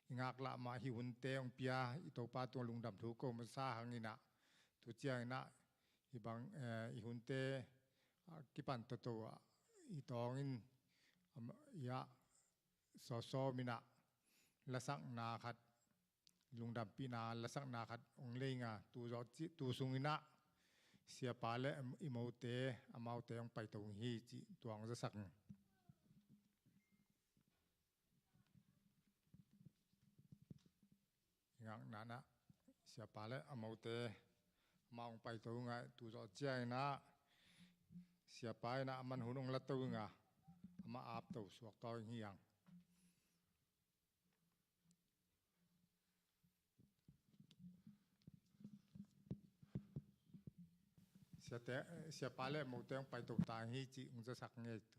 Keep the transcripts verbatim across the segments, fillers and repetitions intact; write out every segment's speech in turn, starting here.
i ngaklah mah hih hunte hong pia i Topa tungah lungdam thu ko masa hanginah, tu cianginah hih bang, eh, i hunte, ah, kipan toto ah i tawngin, am, i ah sawsawm inah lasakna khat, lungdampihna lasakna khat hong lei nga, tu zawh ci, tu sunginah siapa le i mote, amaute hong paito hi cih tuang zasak. Ngaknanah siapa le amaute amau hong paito nga, tu zawh cianginah siapa inah aman hun hong lato nga, amah apto suaktaw hi hang. Siate, siapa le mote hong paito ta hi cih hong zasak ngei tu.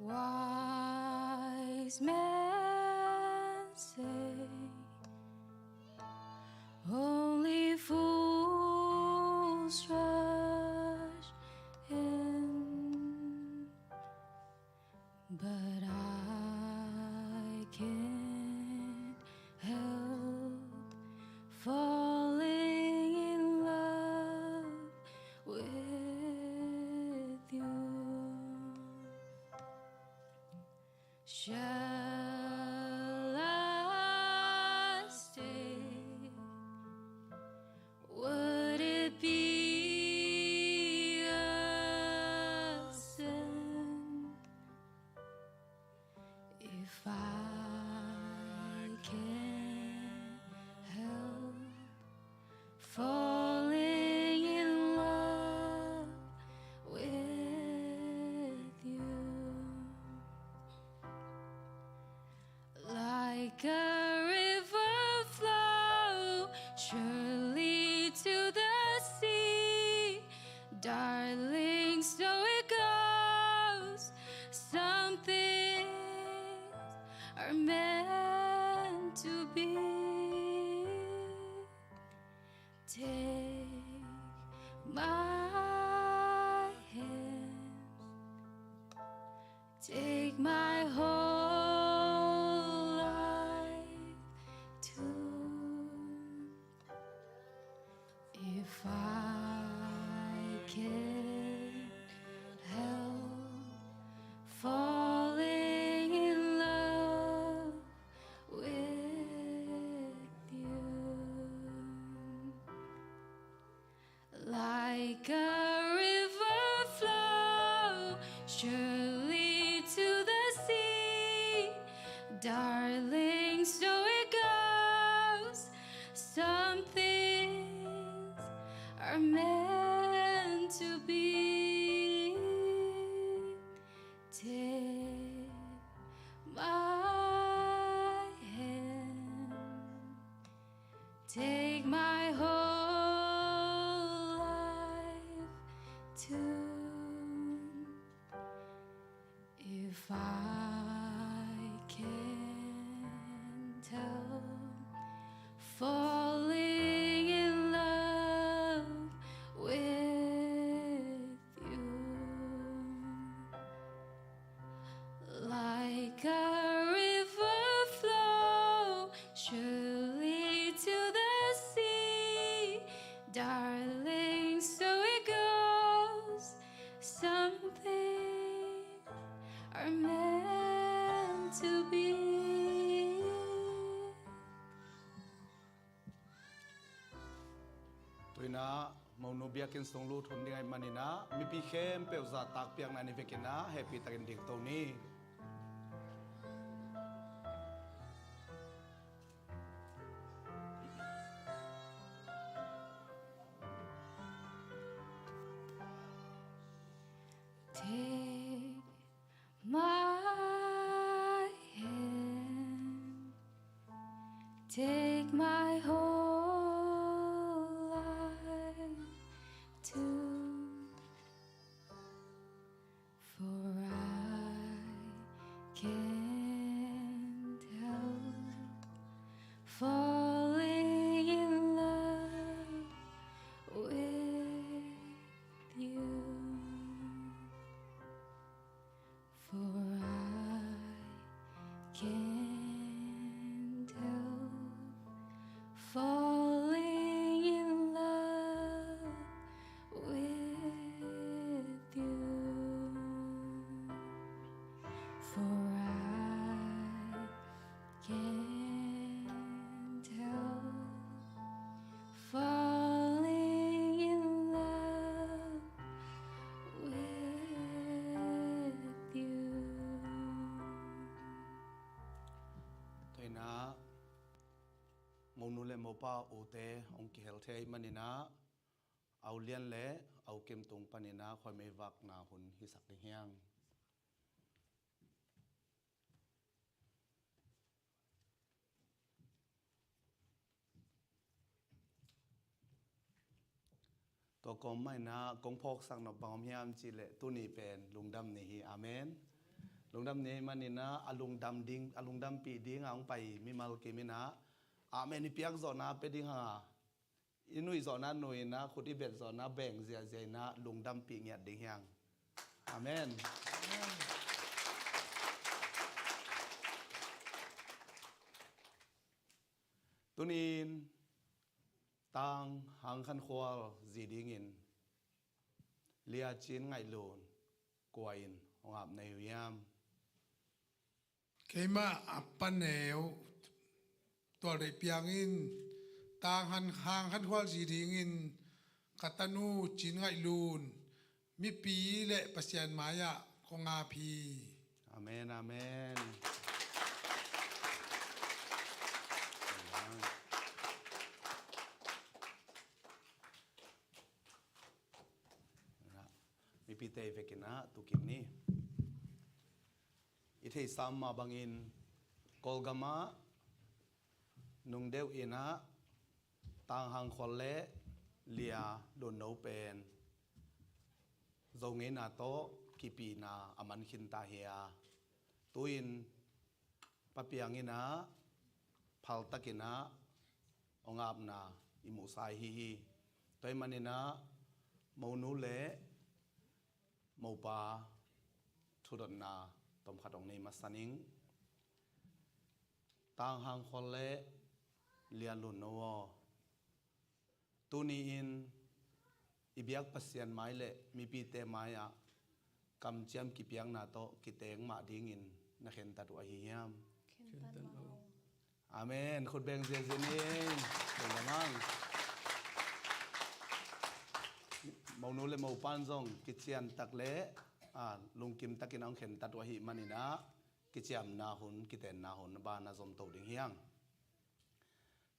Wise men say only fools rush in, but I can't help falling in love with you. Shall I stay? Would it be a sin if I can't help falling in love with you? Like a river flow surely to the sea, darling, so it goes. Some things are meant to be. Take my hand, take my whole life too. If I can't help falling in love with you, like a river flow surely to the sea, darling, so it goes. Some things are meant to be. Take my hand, take my whole life too. If I can't help falling in love with you, like a river flow surely to the sea, darling, so it goes. Some things are meant to be. Tu-in ah Monu biakinn sung lut hun ding ahih manin ah mipi khempeuh zahtak piakna ni vekin ah hehpihtakin dingto ni. Take my whole life too, for I can't help falling in love with you. For I can't help falling in love with you. For I can't help falling in love with you. Tua inah monu le mopa ute hong kihel thei ahih maninah, a u Lian le a u Kim tung paninah khuaimei vakna hun hisak ding hiang. Tua kawm mah inah kong phawksak nop bang om hiam cihleh tuni pen lungdam ni hi. Amen. Lungdam ni ahih maninah a lungdam ding, a lungdampih dingah hong pai mimal kim inah amen i piak zawhna pia ding hang a, i nuih zawhna nuih inah, khut i bet zawhna beng ziahziah inah lungdampih ngiat ding hiang. Amen. Tuni-in Tang Hang Khan Khual zi dingin Lia Cin Ngaih Lun kua in hong ap na hi uh hiam? Keimah a paneu Tual Deih Piang in Tang Hang, Hang Khan Khual zi dingin ka tanu Cin Ngaih Lun mipi le Pasian mai-ah kong ap hi. Amen, amen. Mipite vekin ah tukin ni. I theihsa mah bangin Kawlgam ah nungdeuh in ah Tang Hang Khual le Lia Lun No pen Zo ngeina tawh kipihna a man khinta hi a, tu-in Pa Piang in ah phaltakin ah hong apna i muhsa ahi hi. Tua ahih manin ah monu le mopa thudotna tomkhat hong nei masa ning. Tang Hang Khual le Lia Lun No aw, tuni-in i biak Pasian mai le mipite mai-ah kamciam kipiakna tawh kiteng mah dingin na khentat uh ahi hiam? Khentat mah. Amen. Khut beng ziahziah ni. Beng lamang. Monu le mopan zong kiciantak le, ah, lungkimtakin a hong khentat uh ahih manin ah kiciamna hun, kitenna hun a ban a zomto ding hiang.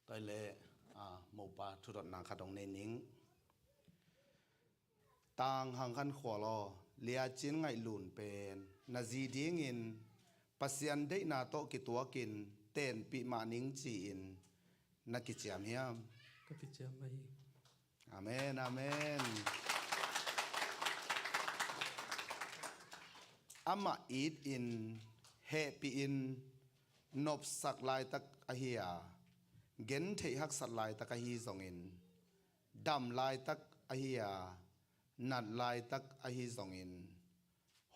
Tua hileh, ah, mopa thudotna khat hong nei ning. Tang Hang Khan Khual aw, Lia Cin Ngaih Lun pen na zi dingin Pasian deihna tawh kituakin tenpih mah ning ci-in na kiciam hiam? Ka kiciam mah hi. Amen, amen. Amah it-in, hehpih-in, nopsak laitak ahi a, gentheih haksat laitak ahi zongin, dam laitak ahi a, nat laitak ahi zongin,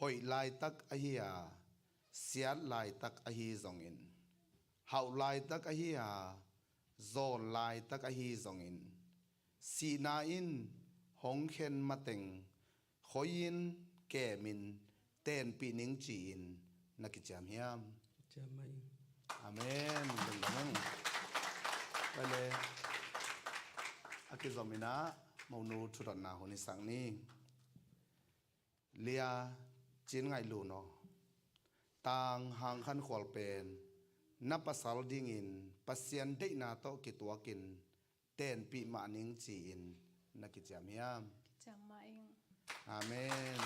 hoih laitak ahi a, siat laitak ahi zongin, hauh laitak ahi a, zawn laitak ahi zongin, sihna in hong khen mateng, khoi-in, kemin, tenpih ning ci-in na kiciam hiam? Kiciam mah ing. Amen. Lungdam ing. Tua hileh a kizom in ah monu thudotna hun i sak ni. Lia Cin Ngaih Lun aw, Tang Hang Khan Khual pen na pasal dingin Pasian deihna tawh kituakin tenpih mah ning ci-in na kiciam hiam? Kiciam mah ing. Amen.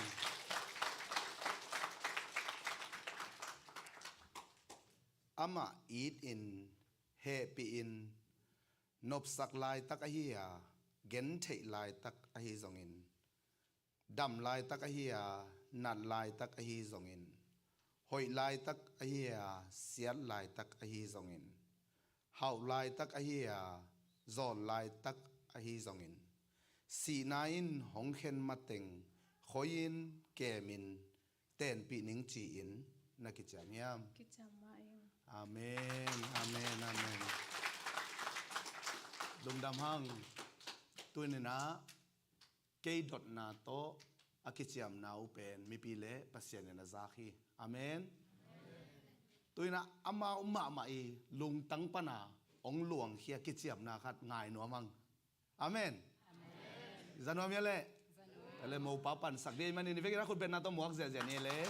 Amah it-in, hehpih in, nopsak laitak ahi a, gentheih laitak ahi zongin, dam laitak ahi a, nat laitak ahi zongin, hoih laitak ahi a, siat laitak ahi zongin, hauh laitak ahi a, zawn laitak ahi zongin, sihna in hong khen mateng khoih in, kem in, tenpih ning ci-in na kiciam hiam? Kiciam mah ing. Amen, amen, amen. Lungdam hang. Tuni-in ah kei dotna tawh a kiciamna uh pen mipi le Pasian in a zak hi. Amen. Tuni-in ah amau mahmah i lungtang pan a hong luangkhia kiciamna khat ngai nuam hang. Amen. Amen. Za nuam hia leh? Za nuam. Tua leh mopa pansak ding ahih manin i vekin a khut betna tawh muak ziahziah ni leh.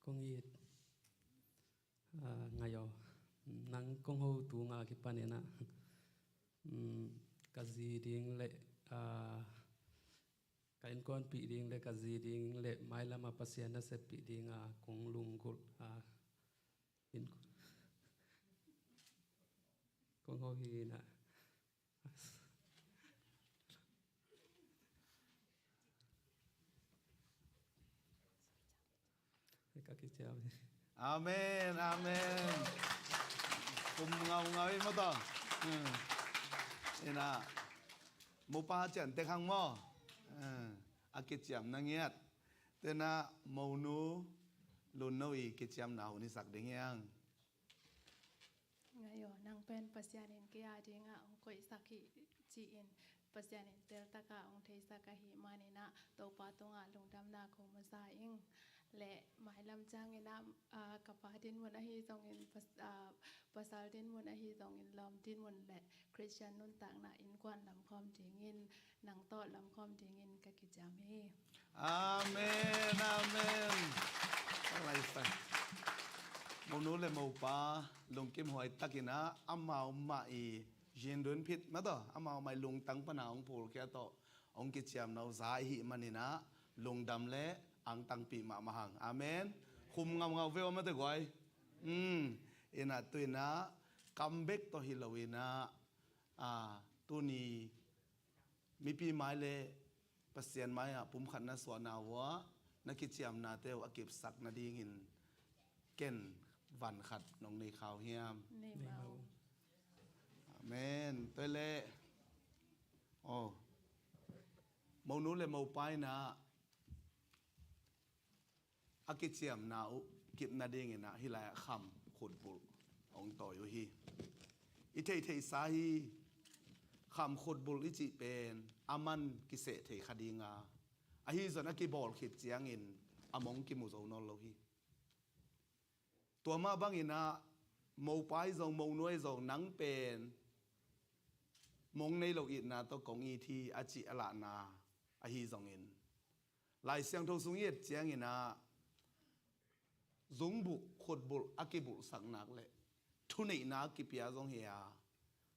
Kong it, ah, ngai aw. Nang kong hotu nga kipanin ah, mm, ka zi ding le, ah, ka innkuanpih ding le ka zi ding le mailam a Pasian na seppih ding a kong lunggulh a, innkuan kong hoh hi na. Ka kiciam hi. Amen, amen. Kum ngaungau hi maw taw. Hmm. Ina, mopa cian tek hang maw. Hmm. A kiciam na ngiat. Tena monu Lunno i kiciamna hun i sak ding hiang. Ngai aw, nang pen Pasian in kei a dingah hong koihsak hi ci-in Pasian in teltak a hong theisak ahih manin ah Topa tungah lungdamna kong mu sa ing. Le mailam ciangin ah, ah, ka pa dinmun ahi zongin, pas-, ah, pasal dinmun ahi zongin, lawm dinmun le Khristian nuntakna innkuan lamkhawm dingin nang tawh lamkhawm dingin ka kiciam hi. Amen, amen. Monu le mopa lungkim huai takin ah amau mah i zindun phit mah tawh, amau mah i lungtang pan a hong phulkhia tawh hong kiciamna uh za i hih manin ah lungdam le angtangpih mahmah hang. Amen. Khum ngaungau ve aw mate guai. Hmm. Ina tu-in ah kam bek tawh hi lo-in ah, ah, tuni mipi mai le Pasian mai-ah pumkhat na suahna uh ah na kiciamnate uh a kipsak nadingin ken van khat nong nei kha uh hiam? Nei mah uh. Amen. Tua leh, oh, monu le mopa in ah a kiciamna uh kip nadingin ah hih lai-ah kham khutbulh hong tawi uh hi. I theihtheihsa hi, kham khutbulh i cih pen a man kiseh thei kha ding a, ahi zong a kibawl khit ciangin a mong kimu zo nawn lo hi. Tua mah bangin ah mopa ahi zong monu ahi zong nang pen mong nei lo itna tawh kong it hi a cih a lahna ahi zongin Lai Siangtho sung i et ciangin ah zungbulh, khutbulh a kibulhsak nak le thuneihna a kipia zong hi a,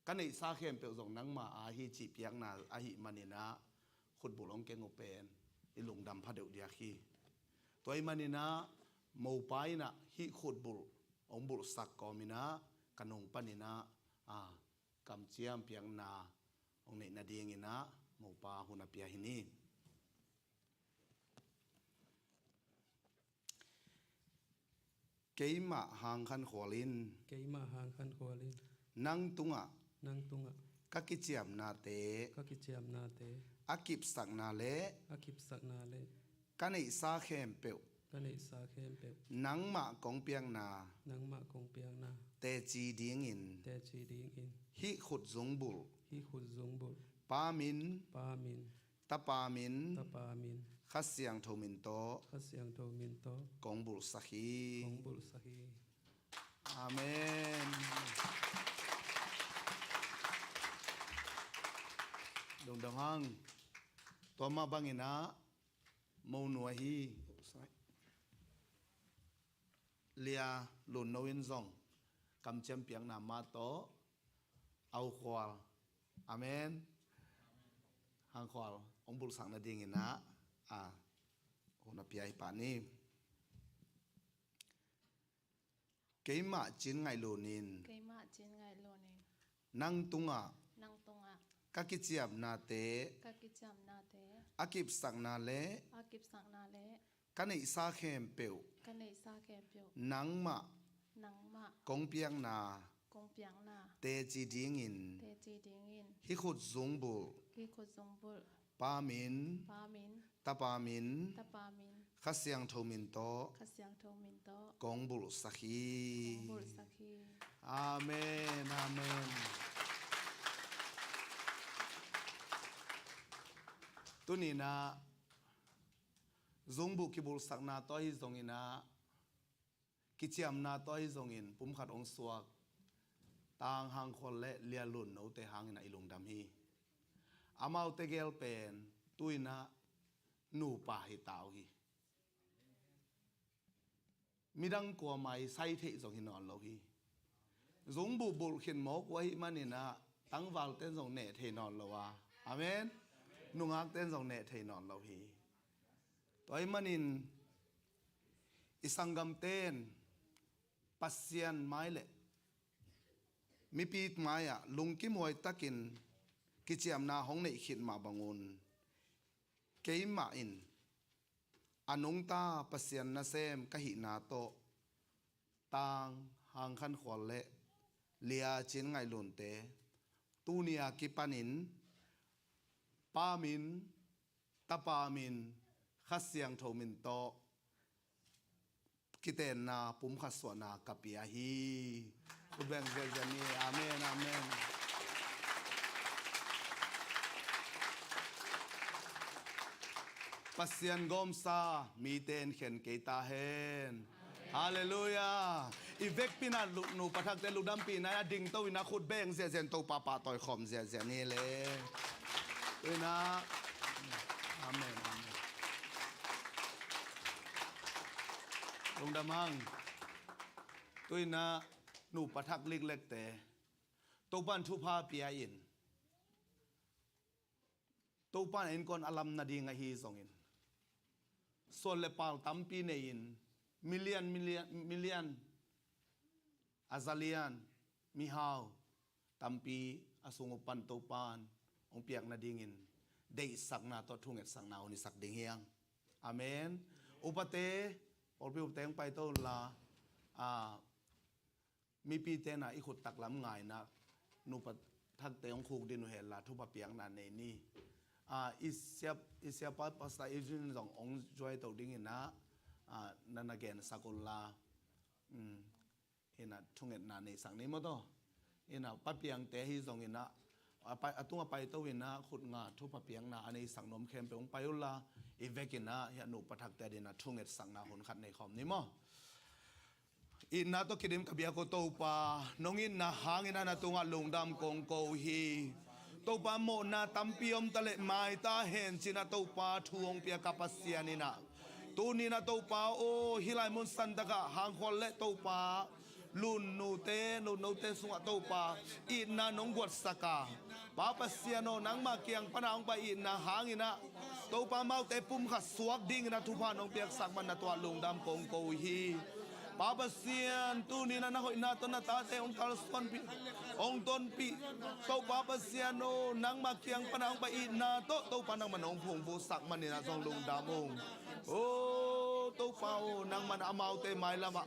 ka neihsa khempeuh zong nangma a hi cih piakna ahih manin ah khutbulh hong keng uh pen i lungdam pha deuh diak hi. Tua ahih manin ah mopa in ah hih khutbulh hong bulhsak kawmin ah ka nung panin ah, a, kamciam piakna hong neih nadingin ah mopa hun a pia hi ni. Keimah hang khankhual in. Keimah hang khankhual in. Nang tungah. Nang tungah. Ka kiciamnate. Ka kiciamnate. A kipsakna le. A kipsakna le. Ka neihsa khempeuh. Ka neihsa khempeuh. Nangmah kong piakna. Nangmah kong piakna. Teci dingin. Teci dingin. Hih khut zungbulh. Hih khut zungbulh. Pa min. Pa min. Tapa min. Tapa min. Kha Siangtho min tawh. Kha Siangtho min tawh. Kong bulhsak hi. Kong bulhsak hi. Amen. Lungdam hang. Tua mah bangin ah monu ahi Lia Lunno in zong kamciam piakna mah tawh a ukhual. Amen. Hangkhual hong bulhsak nadingin ah, a, hun a Yai pah ni. Keimah Cin Ngaih Lun in, keimah Cin Ngaih Lun in, nang tungah, nang tungah, ka kiciamnate, ka kiciamnate, a kipsakna le, a kipsakna le, ka neihsa khempeuh, ka neihsa khempeuh, nangmah, nangmah, kong piakna, kong piakna, teci dingin, teci dingin, hih khut zungbulh, hih khut zungbulh, Pa min, Pa min, Tapa min, Tapa min, Kha Siangtho min tawh, Kha Siangtho min tawh, kong bulhsak hi. Kong bulhsak hi. Amen, amen. Tuni-in ah zungbulh kibulhsakna tawh ahi zongin ah, kiciamna tawh ahi zongin pumkhat hong suak Tang Hang Khual le Lia Lun Note hangin ah i lungdam hi. Amaute gel pen tu-in ah nupa hi ta uh hi. Midang kuamah i sai theih zong hi nawn lo hi. Zungbulh bulh khin mawk uh ahih manin ah tangvalte in zong neh thei nawn lo a. Amen. Nungakte in zong neh thei nawn lo hi. Tua ahih manin i sanggamte in Pasian mai le mipi mai-ah lungkim huai takin kiciamna hong neih khit mah bangun, keimah in a nungta Pasian nasem ka hihna tawh Tang Hang Khan Khual le Lia Cin Ngaih Lunte tuni a kipanin Pa min, Tapa min, Kha Siangtho min tawh kitenna pumkhat suahna ka pia hi. Khut beng ziahziah ni. Amen, amen. Pasian gawmsa mite in khen kei ta hen. Halleluiah. I vekpi-in ah nupa thakte lungdampihna a dingto-in ah khut beng ziahziah in Topa pahtawi khawm ziahziah ni le. Tu-in ah. Amen, amen. Lungdam hang. Tu-in ah nupa thak liklekte Topa in thupha pia in, Topa in a innkuan a lam nading ahi zongin, suan le pal tampi nei-in, million, million, million, a za lian mihau tampi a sung uh pan Topa in hong piak nadingin deihsakna tawh thungetsakna hun i sak ding hi hang. Amen. Upate, pawlpi upate hong paito unla, a, mipite in ah i khut taklam ngai-in ah nupa thakte hong khukdin uh henla thupha piakna nei ni. A, i sia, i siapa Pastor Eugene zong hong zuaito dingin ah, a, na na gensak unla, um, in ah thungetna neihsak ni maw taw. In ah Pa Piangte ahi zongin ah, a pai, a tungah paito-in ah khut nga thupha piakna a neihsak nuam khempeuh hong pai unla, i vekin ah hih a nupa thakte adingin ah thungetsakna hun khat nei khawm ni maw. Itna tawh kidim ka biak uh Topa, nong itna hangin ah na tungah lungdam kong ko uh hi. Topa, mawhna tampi om ta leh mai ta hen ci-in ah Topa thu hong pia ka Pasian in ah, tuni-in ah Topa aw, hih lai mun santakah Hang Khual le Topa Lun Nute, Lun Note sungah Topa itna nong guatsak a, Pa Pasian aw, nangma kiang pan a hong pai itna hangin ah Topa amaute pumkhat suak dingin ah thupha nong piaksak man na tungah lungdam kong ko uh hi. Pa Pasian, tuni-in ah na hoihna tawh na tate hong kalsuanpih, hong tonpih Topa Pasian aw, nangma kiang pan a hong pai itna tawh Topa nangmah nong phungvuhsak manin ah zong lungdam ung. Aw Topa aw, nangmah in amaute mailamah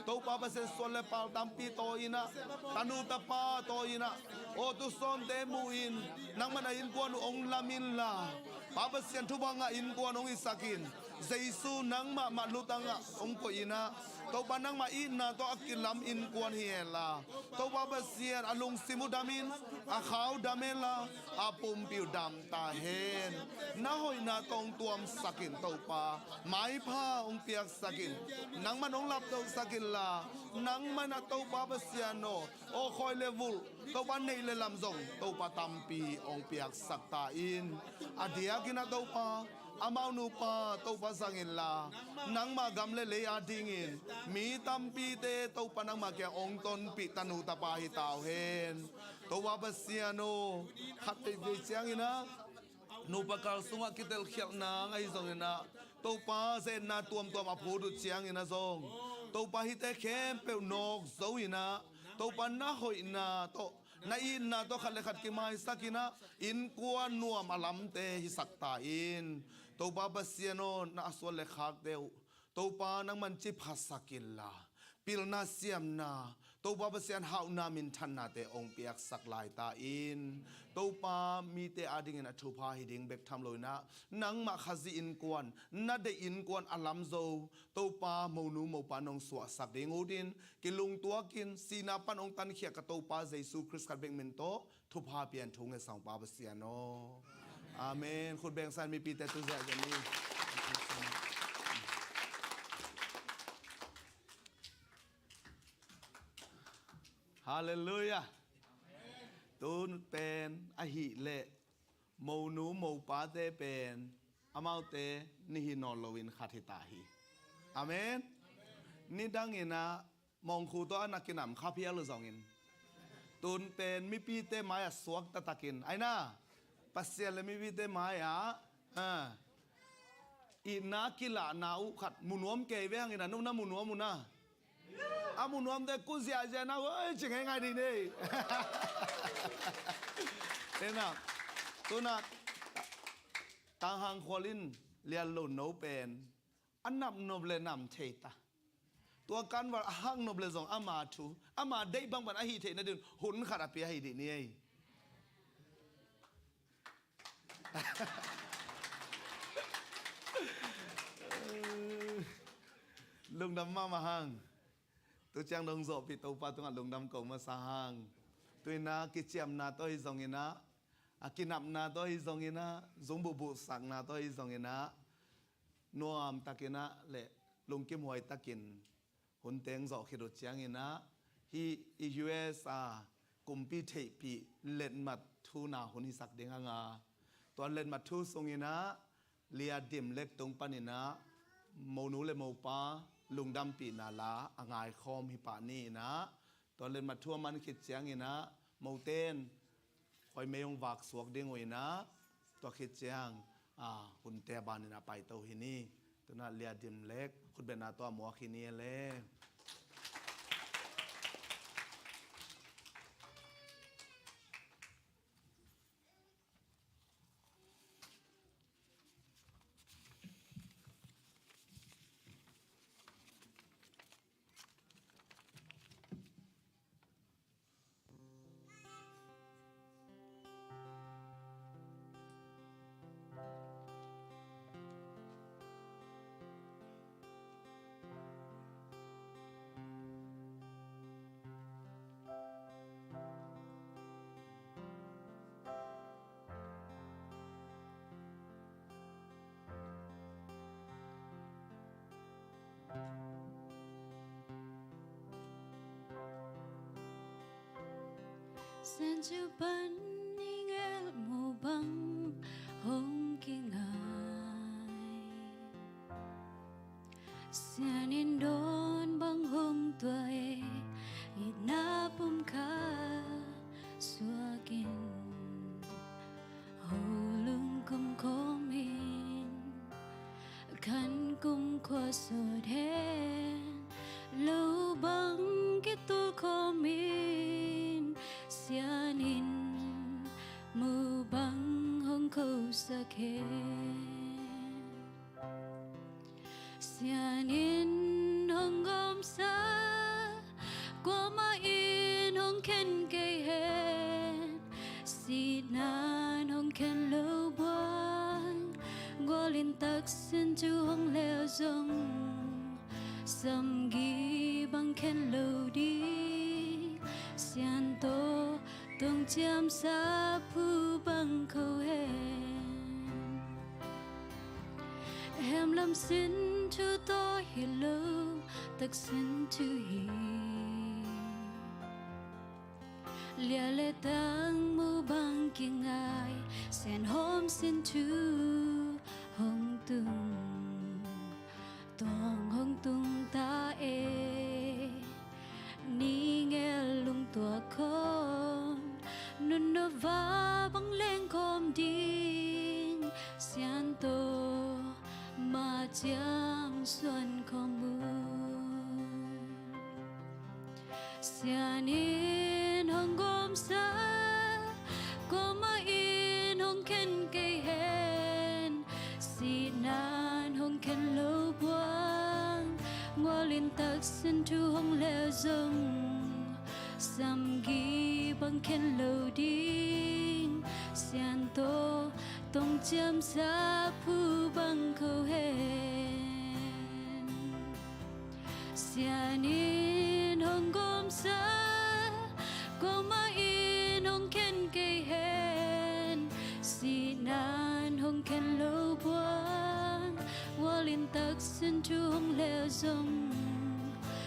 Topa Pasian, suan le pal tampi tawi-in ah, tanu tapa tawi-in ah, aw tusawmte mu-in, nangmah in a innkuan uh hong lam inla, Pa Pasian, thupha ngah innkuan hong hisak in. Jesu nangmah mah lutang ah hong koih in ah, Topa nangmah itna tawh a kilam innkuan hi henla, Topa Pasian, a lungsim uh dam in, a kha uh dam henla, a pumpi uh dam ta hen. Na hoihna tawh hong tuamsak in Topa, maipha hong piaksak in. Nangmah in hong laptohsak inla, nangmah in ah Topa Pasian aw, aw khawi le vulh, Topa neih le lam zong Topa tampi hong piaksak ta in. A diakin ah Topa, amau nupa Topa zang inla, nangmah gam le lei adingin mi tampite Topa nangmah kiang hong tonpih tanu tapa hi ta uh hen. Topa Pasian aw, khat veivei ciangin ah Nupa kal sungah kitelkhialhna ahi zongin ah, Topa, zetna tuamtuam a phut uh ciangin ah zong, Topa, hihte khempeuh nawk zo in ah, Topa, na hoihna tawh, na itna tawh khat le khat kimaisak in ah, innkuan nuam a lamte hisak ta in. Topa Pasian aw, na a suan le khakte uh, Topa, nangman ciphasak inla, pilna siamna, Topa Pasian hauhna minthannate hong piaksak lai ta in. Topa, mite adingin a thupha hi ding bek tham lo in ah, nangmah Khazih innkuan, na deih innkuan a lam zo, Topa, monu mopa nong suahsak ding ut in, kilungtuak in, sihna pan hong tankhia ka Topa Jesu Khrist khat bek min tawh, thupha pian thu ngetsak Pa Pasian aw. Amen. Khut bengsa in mipite tu ziahziah ni. Halleluiah. Tun pen ahih leh monu mopate pen amaute ni hi nawn loin khat hi ta hi. Amen. Nidang in ah mongkhu tawh a na kinam kha phial uh zongin, tun pen mipite mai-ah suak taktakin, ai na, Pasian le mipite mai-ah, ah, itna kilahna uh khat mu nuam kei ve hangin ah, nu na mu nuam uh na. A mu nuamte ku ziahziah na, oi, ci ngeingai dih ni. Ena, tu in ah, Tanghang Khual in Lian Lun No pen a nam nop le nam thei ta. Tua kanval a hang nop le zong ama thu, ama deih bangban a hih theih nadin hun khat a pia hi dih ni ei. Lungdam mahmah hang. Tu ciang dong zawhpih Topa tungah lungdam ko masa hang. Tu in ah kiciamna tawh hi zongin ah, a kinapna tawh hi zongin ah, zungbuhbuhsakna tawh hi zongin ah, nuamtakin ah le lungkimhuai takin hun teng zawh khit uh ciangin ah, hih i U S a kumpi theihpih letmat thuna hun hisak ding hang a, tua letmat thu sungin ah Lia Dim Lek tung panin ah monu le mopa lungdampihna la a ngaikhawm hi pah ni in ah, tua letmat thu a man khit ciangin ah moten khuaimei hong vak suak ding uh in ah, tua khit ciang, ah, hunte a banin a paito hi ni. Tu in ah Lia Dim Lek khutbetna tawh a muak hi ni e le. Sian cu pan i ngel mu bang hong kingai. Sian in dawn bang hong tuah e, itna pum kha suak in. Ho lungkum khawm in, khan kumkhua sawt hen, lo bang kitul khawm in, Sian in mu bang hong khosak hen. Sian in hong gawmsa, kuamah in hong khen kei hen. Sihna in hong khen lo buang, gual in taksin cu hong lel zong, samgi bang khen lo ding. Sian tawh tong ciamsa phu bang kho hen. Hemlam sin thu tawh hi lo, taksin thu hi. Lia le tang mu bang kingai, Sian hawm sin thu hong tung. Tuang hong tung ta e, ni ngel lungtuak khawm, nunno va bang leng khawm ding, Siangsuan khawm uh. Sian in hong gawmsa, kuamah in hong khen kei hen. Sihna in hong khen lo buang, gual in taksin thu hong leh zong, samgi bang khen lo ding. Sian tawh tong ciamsa phu bang kho hen. Sian in hong gawmsa, kuamah in hong khen kei hen. Sihna in hong khen lo buang, gual in taksin thu hong leh zong,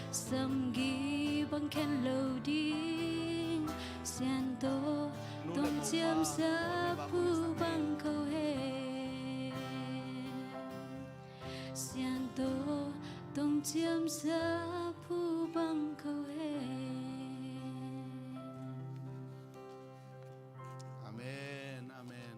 samgi bang khen lo ding. Sian tawh tong ciamsa phu bang kho hen. Sian tawh tong ciamsa phu bang kho hen. Amen, amen.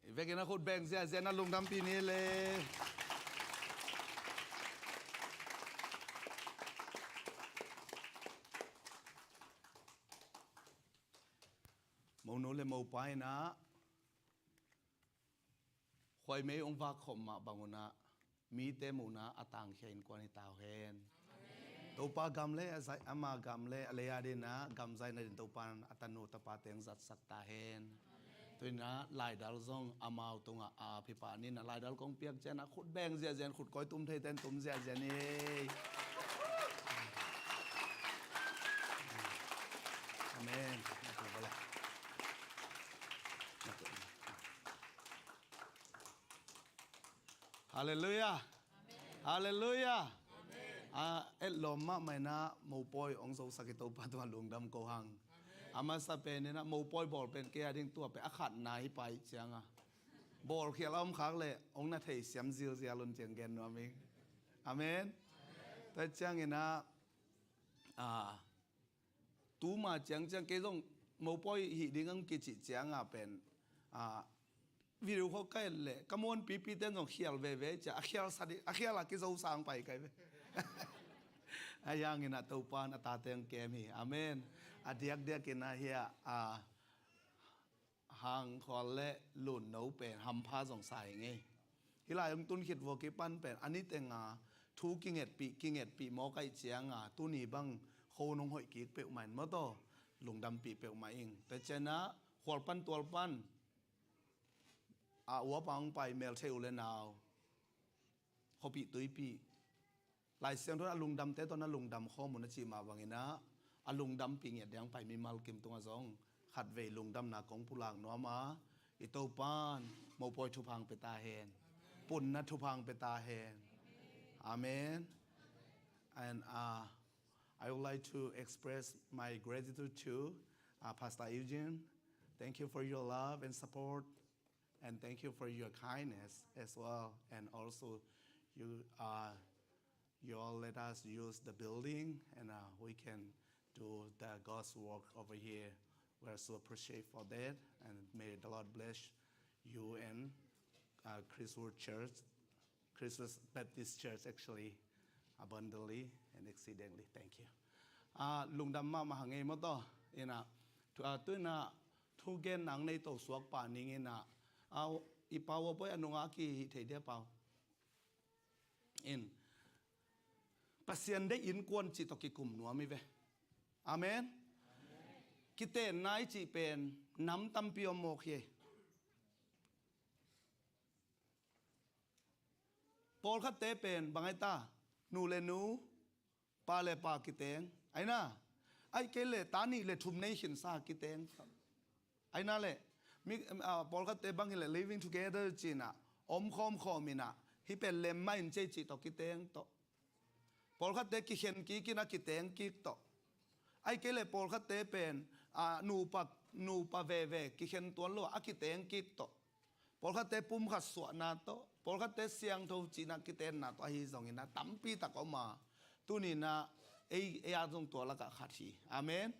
I vekin a khut beng ziahziah in a lungdampih ni le. Monu le mopa in a khuaimei hong vak khawm mah bang un a, mite muhna a tangkhia innkuan hi ta uh hen. Topa gam le a zaih, ama gam le a lei a dingin a gamzaihna dingin Topa in a tanu tapa teng zatsak ta hen. Tu-in a laidal zong amau tungah a ap hi pah ni. In a laidal kong piak ciangin a khut beng ziahziah in, khut koi tum thei ten tum ziahziah ni. Amen. Halleluiah. Halleluiah. A, etlawm mahmah in a mopawi hong zosak i Topa tungah lungdam ko hang. A masa pen in a mopawi bawl pen kei a ding tua pen a khatna hi pah ciang a, bawlkhial a om khak leh hong na thei siam zilzial un ci-in gen nuam ing. Amen. Tua ciangin a, a, tuma ciangciang kei zong mopawi hih ding ang kicih ciang a pen, a, video khawng ka et leh ka muanpipi ten zong khial veve cia, a khial sa ding, a khial a kizo sang pai kai ve. A, hiangin a Topa in a tate hong kem hi. Amen. A diakdiakin a hia, a, Hangkhual le Lunno pen hampha zong sa hi ngei. Hih lai hong tun khit vua kipan pen a niteng a thu kingetpih kingetpih mawk ahih ciang a tuni bang kho nong hoih kik peuhmah in maw taw, lungdampih peuhmah ing. Tua ciang a khual pan tual pan a uap a hong pai meltheih u le nau, khuapih tuipih, Lai Siangtho in a lungdamte tawh na lungdam khawm un a cih mah bangin a, a lungdampih ngiat ding pai mimal kim tungah zong khatvei lungdamna kong pulak nuam a, i Topa in mopawi thupha hong pia ta hen. Punna thupha hong pia ta hen. Amen. And, uh, I would like to express my gratitude to, uh, Pastor Eugene. Thank you for your love and support. And thank you for your kindness as well. And also, you, uh, you all let us use the building, and, uh, we can do the God's work over here. We're so appreciate for that, and may the Lord bless you and, uh, Christwood Church, Christwood Baptist Church, actually, abundantly and exceedingly. Thank you. Ah, lungdam mahmah hang ei maw taw. Ina, tu, ah, tu ina, thugen nang nei to suak pah ning ina, ah, i pau a poi a nunga ki hih thei dia pau. In, Pasian deih innkuan cih tawh kikum nuam hi ve. Amen. Kitenna i cih pen nam tampi om mawk hi. Pawlkhatte pen bang ai ta, nu le nu, pa le pa kiteng, aina, ai kei le ta nih le thum nei khinsa kiteng. Aina le, mi, ah, pawlkhatte bang hi le living together cihna, om khawm khawm ina, hi pen lem mah in cei cih tawh kiteng tawh. Pawlkhatte kikhen kik ina kiteng kik tawh. Ai kei le pawlkhatte pen, ah, nupa, nupa veve kikhen tuan lo a kiteng kik tawh. Pawlkhatte pumkhat suahna tawh, pawlkhatte siangtho cihna kitenna tawh ahi zongin a tampi tak om a. Tuni-in ah ei, ei at zong tua lakah khat hi. Amen.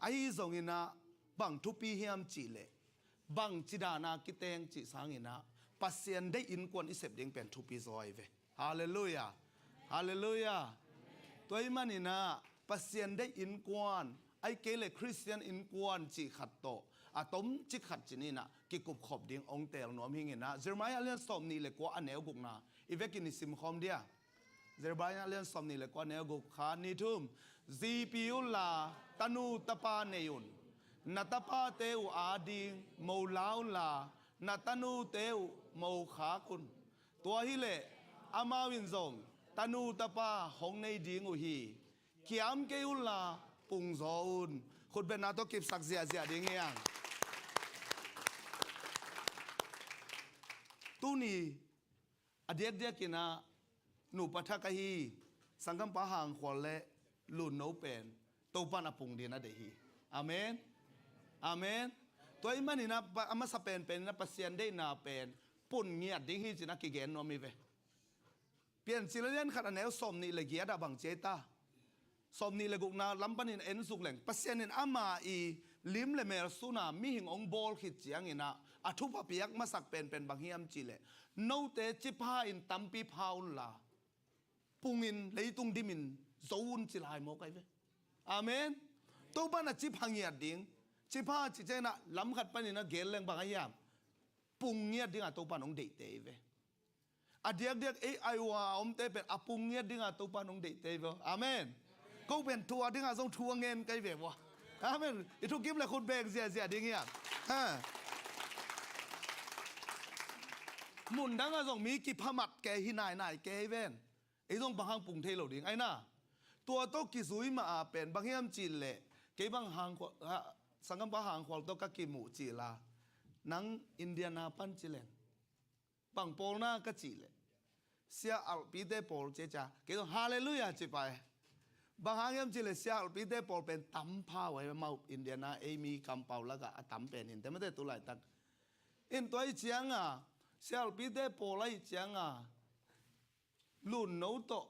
Ahi zongin ah bang thupi hiam cih leh, bang ci dan a kiteng cih sangin ah Pasian deih innkuan i sep ding pen thupi zaw ahi ve. Halleluiah. Halleluiah. Tua ahih manin ah Pasian deih innkuan, ahih kei leh Khristian innkuan cih khat tawh a tomcik khat ci-in ah kikupkhop ding hong teel nuam hi ing. Jeremiah a lian sawmnih le kua, a neu gukna i vekin i simkhawm dia. Jeremiah a lian sawmnih le kua, neu guk, khat, nih, thum. Zipi unla tanu tapa nei un. Na tapate uh ading mo la unla, na tanute uh mo khak un. Tua hileh amau in zong tanu tapa hong nei ding uh hi. Kiam kei unla pungzaw un. Khutbetna tawh kipsak ziahziah ding hi hang. Tuni a diakdiakin ah nupa thak ahi sanggampa Hang Khual le Lun No pen Topa'n a pung dingin a deih hi. Amen. Amen. Tua ahih manin ah pa-, a masa penpen in ah Pasian deihna pen pun ngiat ding hi ci-in ah kigen nuam hi ve. Piancil a lian khat, a neu sawmnih le giat ah bang ci hiam cih leh, sawmnih le gukna lam panin en suk leng, Pasian in ama ii lim le mel sun a mihing hong bawl khit ciangin ah a thupha piak masak penpen bang hiam cih leh, note cipha-in tampi pha unla, pungin leitung dimin zo un ci lai mawk ahi ve. Amen. Topa'n a cipha ngiat ding, cipha cih ciangin ah lam khat panin ah gen leng bang ahi hiam? Pung ngiat ding a Topa'n hong deihte hi ve. A diakdiak ei Iowa a omte pen a pung ngiat ding a Topa'n hong deihte hi ve. Amen. Ko pen thu a ding a zong thu a ngen ka hi ve ua. Amen. I thukim leh khut beng ziahziah ding hiam? Ha. Mun dang ah zong mi kiphamat kei hi nainai kei hi ven. Ei zong bang hang pung thei lo ding ahi na. Tua tawh kizui mah a pen bang hiam cih leh, kei bang Hang Khual, ha, sanggampa Hang Khual tawh ka kimuh cil a, nang Indiana pan ci leng, bang pawl na ka cih leh, Sia Alpite pawl ci a, kei zong Halleluiah ci pah e. Bang hang hiam cih leh Sia Alpite pawl pen tam pha uh ahi, amau Indiana ei mi kampau lakah a tam pen hi inteh mate tu laitak. In tua ahih ciang a, Sia Alpite pawl ahih ciang a, Lun No tawh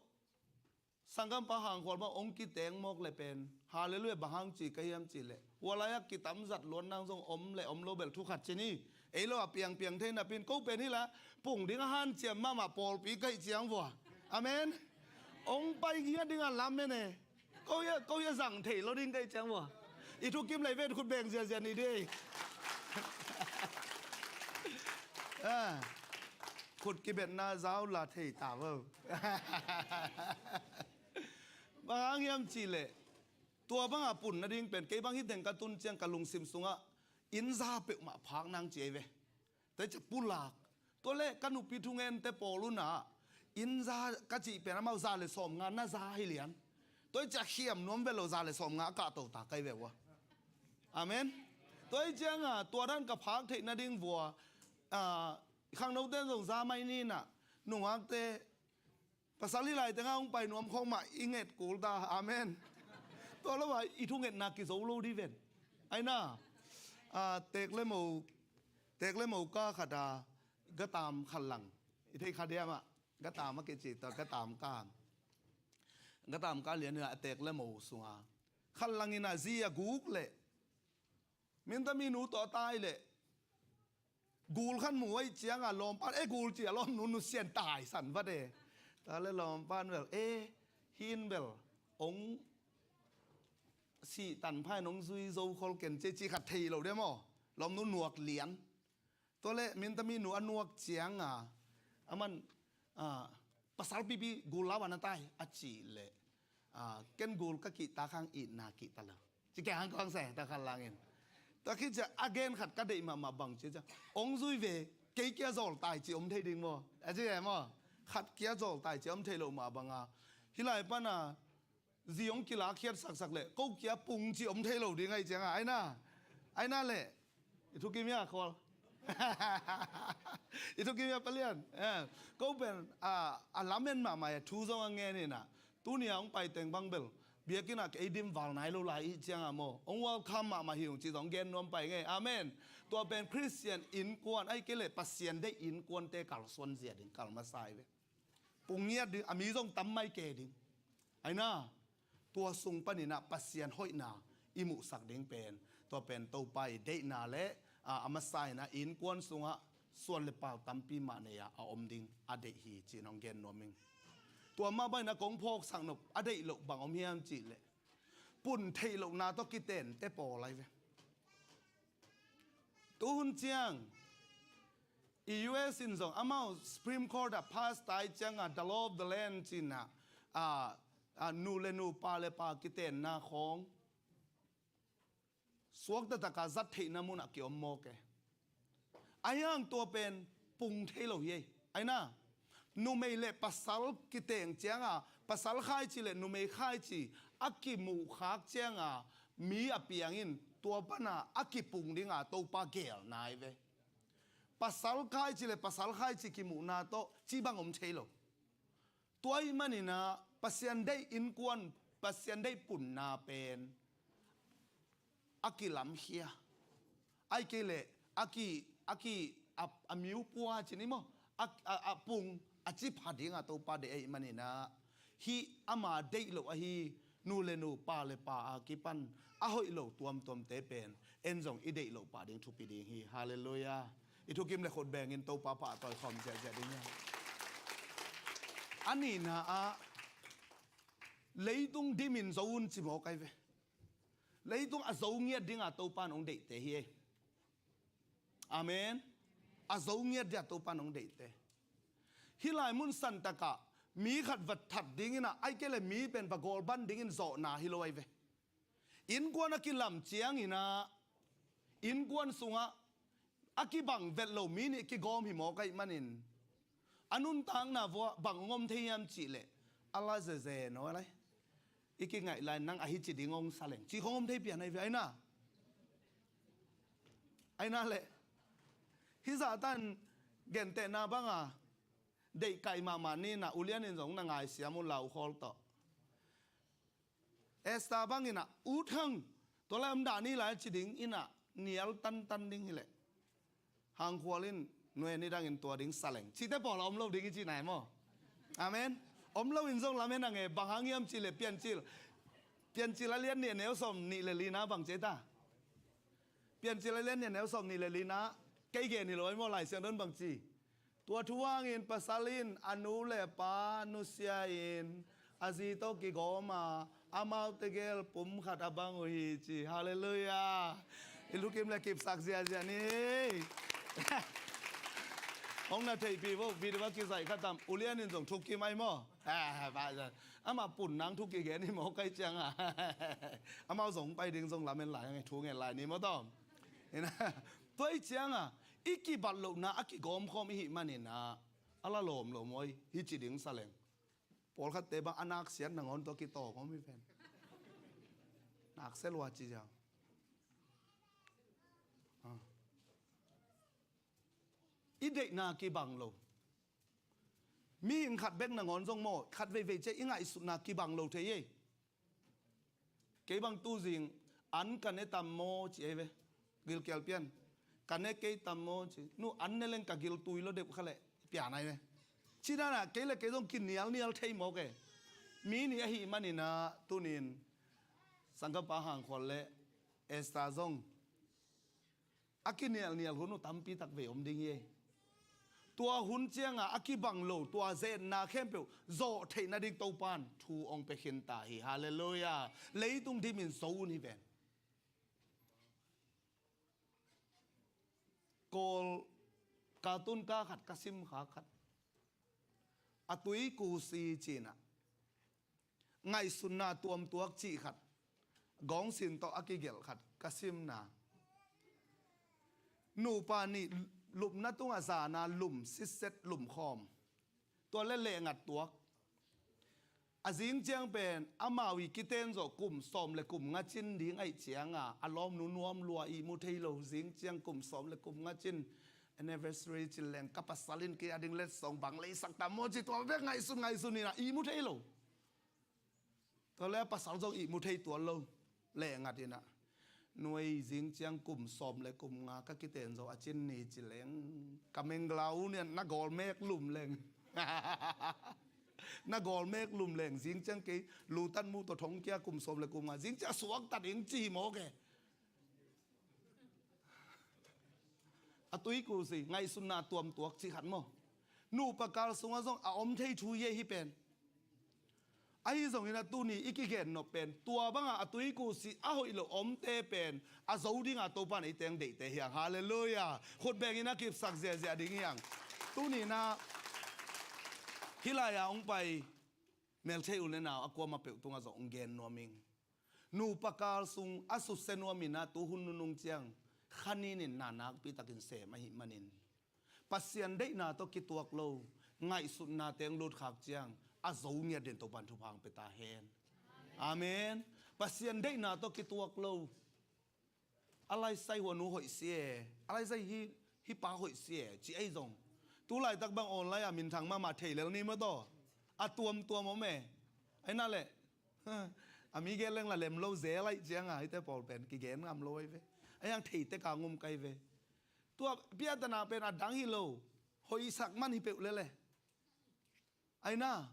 sanggampa Hang Khual mah hong kiteng mawk leh pen, Halleluiah, bang hang ci ka hiam cih leh, hua lai-ah kitamzat luat nang zong om leh om lo bel thu khat ci ni. Ei lo a piangpiang thei napi-in ko pen hi la, pung ding a hanciam mahmah pawlpi ka hih ciang vua. Amen. Hong pai ngiat ding a lamen e. Ko hia, ko hia zang thei lo ding ka hih ciang vua. I thukim leh ven khut beng ziahziah ni ding. Ah. Khut kibetna zau la thei ta vo. Bang hang hiam cih leh, tua bang a pun nading pen kei bang hi teng ka tun ciang ka lungsim sungah inn za peuhmah phak nang ci ahi ve. Tua ciang pulak. Tua leh ka nupi thungente pawl un ah, inn za ka cih pen amau za le sawmnga na za hi lian. Tua ciang khiam nuam ve lo, za le sawmnga a kahto ta ka hi ve ua. Amen. Tua ahih ciang a, tua dan ka phak theih nading vua, ah, khangnote zong za mai ni in ah, nungakte, pasal hi lai teng a hong pai nuam khawng mah i nget kul ta. Amen. Tua lo a i thungetna kizo lo ding ven. Ahi na, ah, teek le mo, teek le mo ka khat a, Gatam khanlang. I thei kha diam ah, Gatam a kici ta, Gatam ka. Gatam ka lian in ah, a teek le mo sung a, khanlang in ah zi a guk leh, Minta mi nu tawh a tai leh, gul khat mu ahih ciang a lawmpa'n, e, gul ci a, lawmnu nusian taisan vat e. Tua leh lawmpa'n bel, e, hih in bel hong sih tan pha in hong zui zo khol ken ci, ci khat thei lo ding maw. Lawmnu nuak lian. Tua leh minta mi nu a nuak ciang a, aman, a, pasal pipi gul lau a na tai a cih leh, a, ken gul ka kihtak hang, itna kihta lo, ci kei hang kawng se, tua khanlang in. Tua khit ciang a gen khat ka deih mahmah, bang ci ciang, hong zui ve, kei kia zawl tai ci om thei ding maw, a ci e maw. Khat kia zawl tai ci om thei lo mah bang a, hih lai pan a zi hong kilak khiat saksak leh ko kia pung ci om thei lo ding ahih ciang a, ahi na, ahi na leh, i thukim hia khual. I thukim hia palian. Eh, ko pen, a, a lamen mahmah e, thu zong a ngen in ah. Tuni a hong pai teng bang bel, biakinn ah ei dim val nai lo lai ahih ciang a maw, hong welcome mahmah hi ung ci zong gen nuam pai ing e. Amen. Tua pen Khristian innkuan, ahih kei leh Pasian deih innkuante kalsuan zia ding kal masa hi ve. Pung ngiat ding, a mi zong tam mai kei ding. Aina, tua sung paninah Pasian hoihna i muhsak ding pen, tua pen Topa i deihna le a, a masa inah innkuan sungah suan le pau tampi mah nei-ah a om ding a deih hi, ci-in hong gen nuam ing. Tua mah banginah kong phawksak nop a deih loh bang om hiam cihleh, pun theih lohna tawh kitente pawl ahi ve. Tuhun ciang i U S in zong amau Supreme Court ah pass tai cianga the law of the land cinah, a, a, nu le nu, pa le pa kitenna khawng suakta taka zat theihna munah kiom mawk e. Ahi hang tua pen pung thei lo hi ei. Aina, numei le pasal kiteng cianga, pasal khaici le numei khaici a kimuhkhak cianga mi a piang in tua pana a kipung dinga Topa gelna hi ve. Pasal khaici le pasal khaici kimuhna tawh ci bang om thei lo. Tua ahih maninah Pasian deih innkuan, Pasian deih punna pen a kilamkhia, ahih kei leh a ki, a ki, a, a miupua cin i maw, a, a, a pung a ci pha dinga Topa deih ahih maninah hih ama deih loh ahi nu le nu, pa le pa a kipan a hoih lo tuamtuamte pen en zong i deih loh pah ding thupi ding hi. Halleluiah. I thukim le khut bengin Topa pahtawi khawm ziahziah ding hi. A nihna ah leitung dimin zo un ci mawk ahi ve. Leitung a zo ngiat dinga Topa in hong deihte hi ei. Amen. A zo ngiat dinga Topa in hong deihte. Hih lai mun santakah mi khat va that dinginah, ahih kei le mi pen va gawlban dingin zawhna hi lo ahi ve. Innkuan a kilam cianginah innkuan sungah a kibang vet lo mi nih kigawm hi mawk ahih manin a nuntakna vuah bang hong om thei hiam cihleh, a la zeze naw lai. I kingaih lai nang ahi ci ding hong sa leng ci khong om thei pian ahi ve. Aina, aina le hih zahtan gentehna banga deihkaih mahmah ninah ulian in zong na ngaisiam un lau khawl tawh. Esther banginah ut hang, tua lai om dah ni lai ci ding inah nial tantan ding hileh Hangkhual in nuai ni dangin tua ding sa leng cite pawl a om lo ding i cihna hi maw? Amen. Om lo in zong lamen a nge, bang hang hiam cihleh Piancil, Piancil a lian nih a neu sawm nih le lina bang ci ta? Piancil a lian nih a neu sawm nih le lina, kei gen hi lo ahi maw, Lai Siangtho in bang ci? Tua thu hangin pasal in a nu le pa nusia in a zi tawh kigawm a, amau tegel pum khat a bang uh hi ci. Halleluiah. I thukim le kipsak ziahziah ni. Hong na theihpih vo, video a kizaih khatam ulian in zong thukim ahi maw? Amah pun nang thu kigen hi maw kai cianga? Amau zong pai ding zong lamen lai, thu ngen lai ni maw tawm? Tua i cianga i kibat lohna a kigawmkhawm i hih maninah a la lawm lo maw, hi ci ding sa leng. Pawlkhatte bang a naksiat nangawn tua kitawng om hi ven. Naksia lua ci ziau. I deihna kibang lo. Mihing khat bek nangawn zong maw, khat veivei cia i ngaihsutna kibang lo thei ei. Kei bang tuzing an ka ne tam maw ci ei ve. Gilkial pian. Ka ne kei tam maw ci. Nu an ne leng ka gil tui lo deuh kha leh pian ai ve. Ci dana kei le kei zong kinialnial thei mawk e. Mi nih ahih maninah tunin Sangkapa Hangkhual le Esther zong a kinialnial hun uh tampi tak vei om ding hi ei. Tua hun cianga a kibang lo tua zetna khempeuh zawh theih nading Topan thu ong pia khinta hi. Halleluiah. Leitung dimin zo un hi ven. Kawl katun ka khat ka sim kha khat a tui kusi cinah ngaihsutna tuamtuak cih khat, gawngsin tawh a kigelh khat ka simna. Nupa nih lupna tungah zana lum sitset lumkhawm. Tua le lehngat tuak. A zing ciang pen amau i kiten zawh kum sawm le kum nga cin ding aih cianga a lawmnu nuam lua ihmu thei lo. Zing ciang kum sawm le kum nga cin anniversary cin leng ka pasal in kei a ding letsong bang leisak tam maw ci tua bek ngaihsun ngaihsun inah ihmu thei lo. Tua le a pasal zong ihmu thei tuan lo. Lehngat inah nuai zing ciang kum sawm le kum nga ka kiten zo a cin ni ci leng ka menglau nian na gawl mek lum leng. Na gawl mek lum leng zing ciang kei lutat mu tawh thong kia kum sawm le kum nga zing ciang a suaktat ing ci hi mawk e. A tuikus hi ngaihsutna tuamtuak ci khat maw? Nupa kal sungah zong a om thei thu hi ei hi pen. Ahi zongin a tuni i kigen nop pen tua bangah a tuikus hi a hoih lo omte pen a zo dinga Topan ei teng deihte hiang. Halleluiah. Khut bengin a kipsak ziahziah ding hiang. Tuninah hih lai-a hong pai melthei u le nau a kuama peuh tungah zong hong gen nuam ing. Nupa kal sung a susia nuam inah tuhun nunung ciang kha ninin na nakpi takin sem ahih manin Pasian deihna tawh kituak lo ngaihsutna teng lutkhak ciang a zo ngiat den Topan thupha hong pia ta hen. Amen. Pasian deihna tawh kituak lo. A laisai huanu hoih si e, a laisai hi, hi pa hoih si e ci ahi zong tu laitak bang online ah minthang mahmah thei lel ni maw taw? A tuamtuam om e. Aina leh a mi gen leng la lem lo zel aih cianga hite pawl pen kigen ngam lo ahi ve. Ahiang thei tek a ngum kai ve. Tua piatana pen a dang hi lo. Hoihsak man hi peuh lele. Aina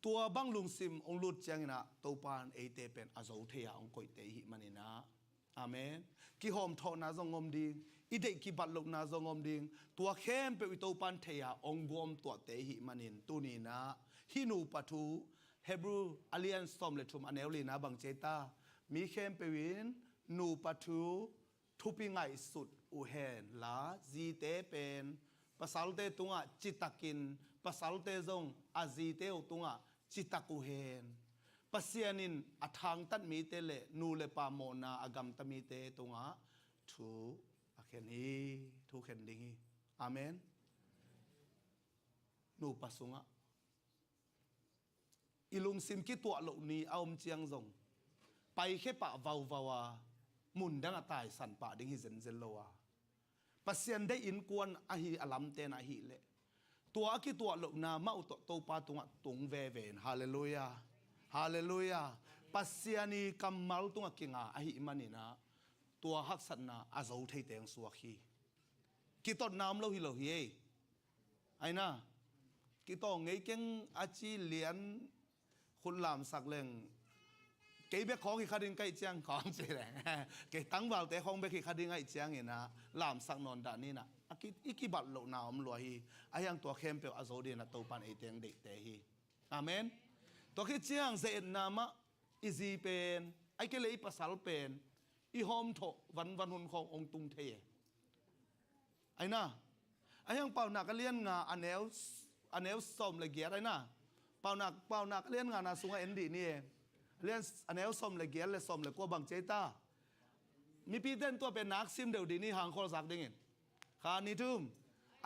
tua bang lungsim hong lut cianginah Topan eite pen a zo thei-a hong koihte ihih maninah. Amen. Kihawmthawhna zong om ding, i deih kibat lohna zong om ding. Tua khempeuh i Topan thei-a hong guamtuahte ihih manin tuninah hih nupa thu Hebrew a lian sawm le thum a neu lina bang ci ei ta? Mi khempeuh in nupa thu thupi ngaihsut uh hen la zite pen pasalte tungah citakin pasalte zong a zite uh tungah citak uh hen. Pasian in a thangtat mite le nu le pa mawhna a gamta mite tungah thu a khen hi, thu khen ding hi. Amen. Nupa sungah i lungsim kituah loh ni a om ciang zong paikhia pah vauvau a mundang a taisan pah ding hi zenzen lo a Pasian deih innkuan ahi a lamten ahileh tua a kituah lohna mah uh tawh Topa tungah tung veve in. Halleluiah. Halleluiah. Pasian i kammal tungah kinga ahih maninah tua haksatna a zo thei teng suak hi. Kitotna om lo hi lo hi ei. Aina kitawng ngei keng a ci lian khut lamsak leng kei bek khawng hi kha ding kaih ciang khawng ci leng kei tangvalte khawng bek hi kha ding aih cianginah lamsak nawn dah ninah a ki, i kibat lohna om lua hi. Ahiang tua khempeuh a zo dinah Topan eiteng deihte hi. Amen. Tua khit ciang ze-etna mah i zi pen ai kei le i pasal pen i hawmthawh vanvan hun khawng hong tung thei e. Aina ahiang Paunak a lian nga a neu a neu sawm le giat aina Paunak Paunak a lian nga na sungah en dih ni e. A lian a neu sawm le giat le sawm le kua bang ci ei ta? Mipite in tua pen nak sim deuh dih ni hangkhawl zak dingin. Kha ni thum.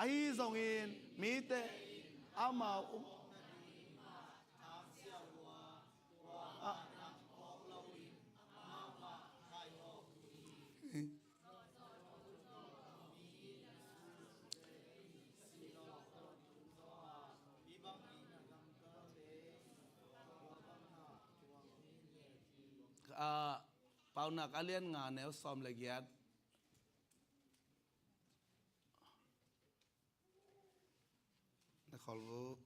Ahi zongin mite in amau um a Ah, Paunak a lian nga neu sawm le giat. Na kholbu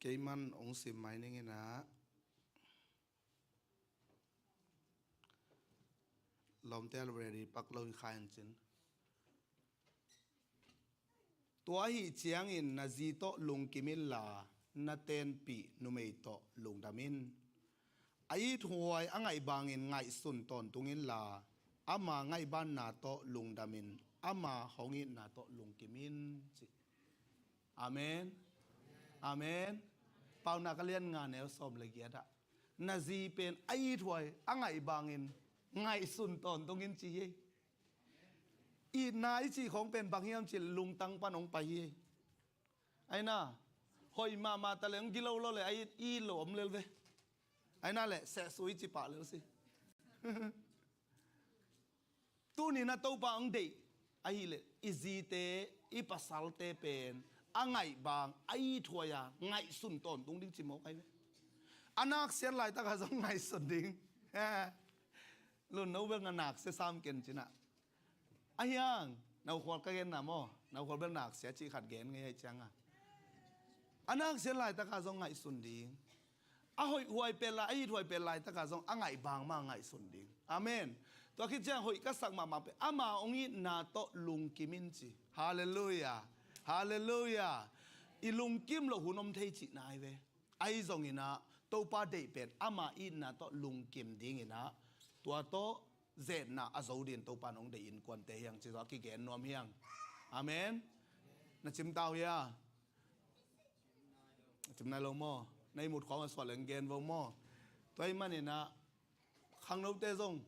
keiman ong sim mai ning inah lawmte already pak lo hi kha in cin. Tua ahi ciangin na zi tawh lungkim inla na tenpih numei tawh lungdam in. A ithuai a ngaih bangin ngaihsun tawntung inla ama ngaihbanna tawh lungdam in, ama hong itna tawh lungkim in ci. Amen. Amen. Paunak a lian nga neu sawm le giat ah na zi pen a ithuai a ngaih bangin ngaihsun tawntung in ci hi. Itna i cih khawng pen bang hiam cih lungtang pan hong pai hi. Aina hoih mahmah ta leng gilo lo le a it i it lo om lel ve. Aina le sehsu i ci pah lel si. Tuninah Topa ang deih ahileh i zite i pasalte pen a ngaih bang a ithuai a ngaihsun tawntung ding ci mawk ahi ve. A naksiat laitakah zong ngaihsun ding. Lun no bel na naksia sam ken cinah. Ahiang naukhual ka genna maw? Naukhual bel naksia cih khat gen ngei ahi cianga A naksiat laitakah zong ngaihsun ding. A hoih huai pen lai, a it huai pen laitakah zong a ngaih bangmah ngaihsun ding. Amen. Tua khit ciang hoih ka sak mahmah pen ama hong itna tawh lungkim in ci. Halleluiah. Halleluiah. I lungkim loh hun om thei cihna hi ve. Ahi zonginah Topa deih pen ama itna tawh lungkim dinginah tua tawh zetna a zo din Topa in hong deih innkuante hiang ci zaw a kigen nuam hiang. Amen. Na cimtau hia? A cim nai lo maw? Na ihmut khawng a suah leng gen vo maw? Tua ih maninah khangnote zong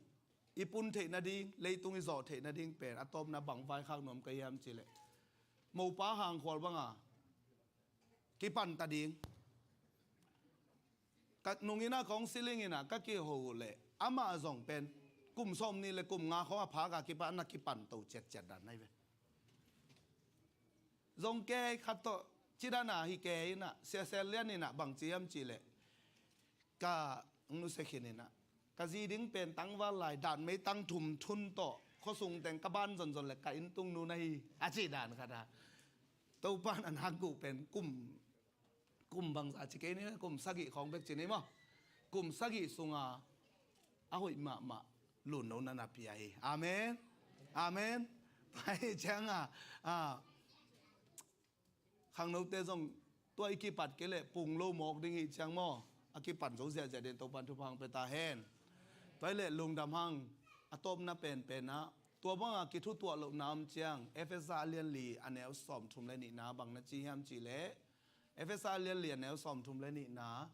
i pun theih nading, leitung i zawh theih nading pen a tawpna bang vaikhak nuam ka hiam cihleh, mopa hangkhual banga kipanta ding. Ka nunginah counseling inah ka kiho uh leh amah zong pen kum sawm nih le kum nga khawng a phaka kipan na kipanto ciatciat dan nai ve. Zong kei khat tawh cidana hi kei inah siasel lian inah bangci hiam cihleh, ka nuse khin inah ka zi ding pen tangval lai, datmei tang thum thun tawh khuasung teng ka ban zonzon le ka intung nu na hi a cih dan khat a. Topan a nakguh pen kum kum bangza ci kei ni, kum sagih khawng bek ci ni maw? Kum sagih sunga a hoih mahmah lunno na na pia hi. Amen. Amen. Pai cianga a khangnote zong tua i kipat kei leh pung lo mawk ding hi ciang maw? A kipan zo ziahziah din Topan thupha hong pia ta hen. Tua i leh lungdam hang a tawpna penpenah tua banga kithutuah lohna om ciang Efesa a lianli a neu sawmthum le nihna bang na ci hiam cihleh, Efesa lianli a neu sawmthum le nihna,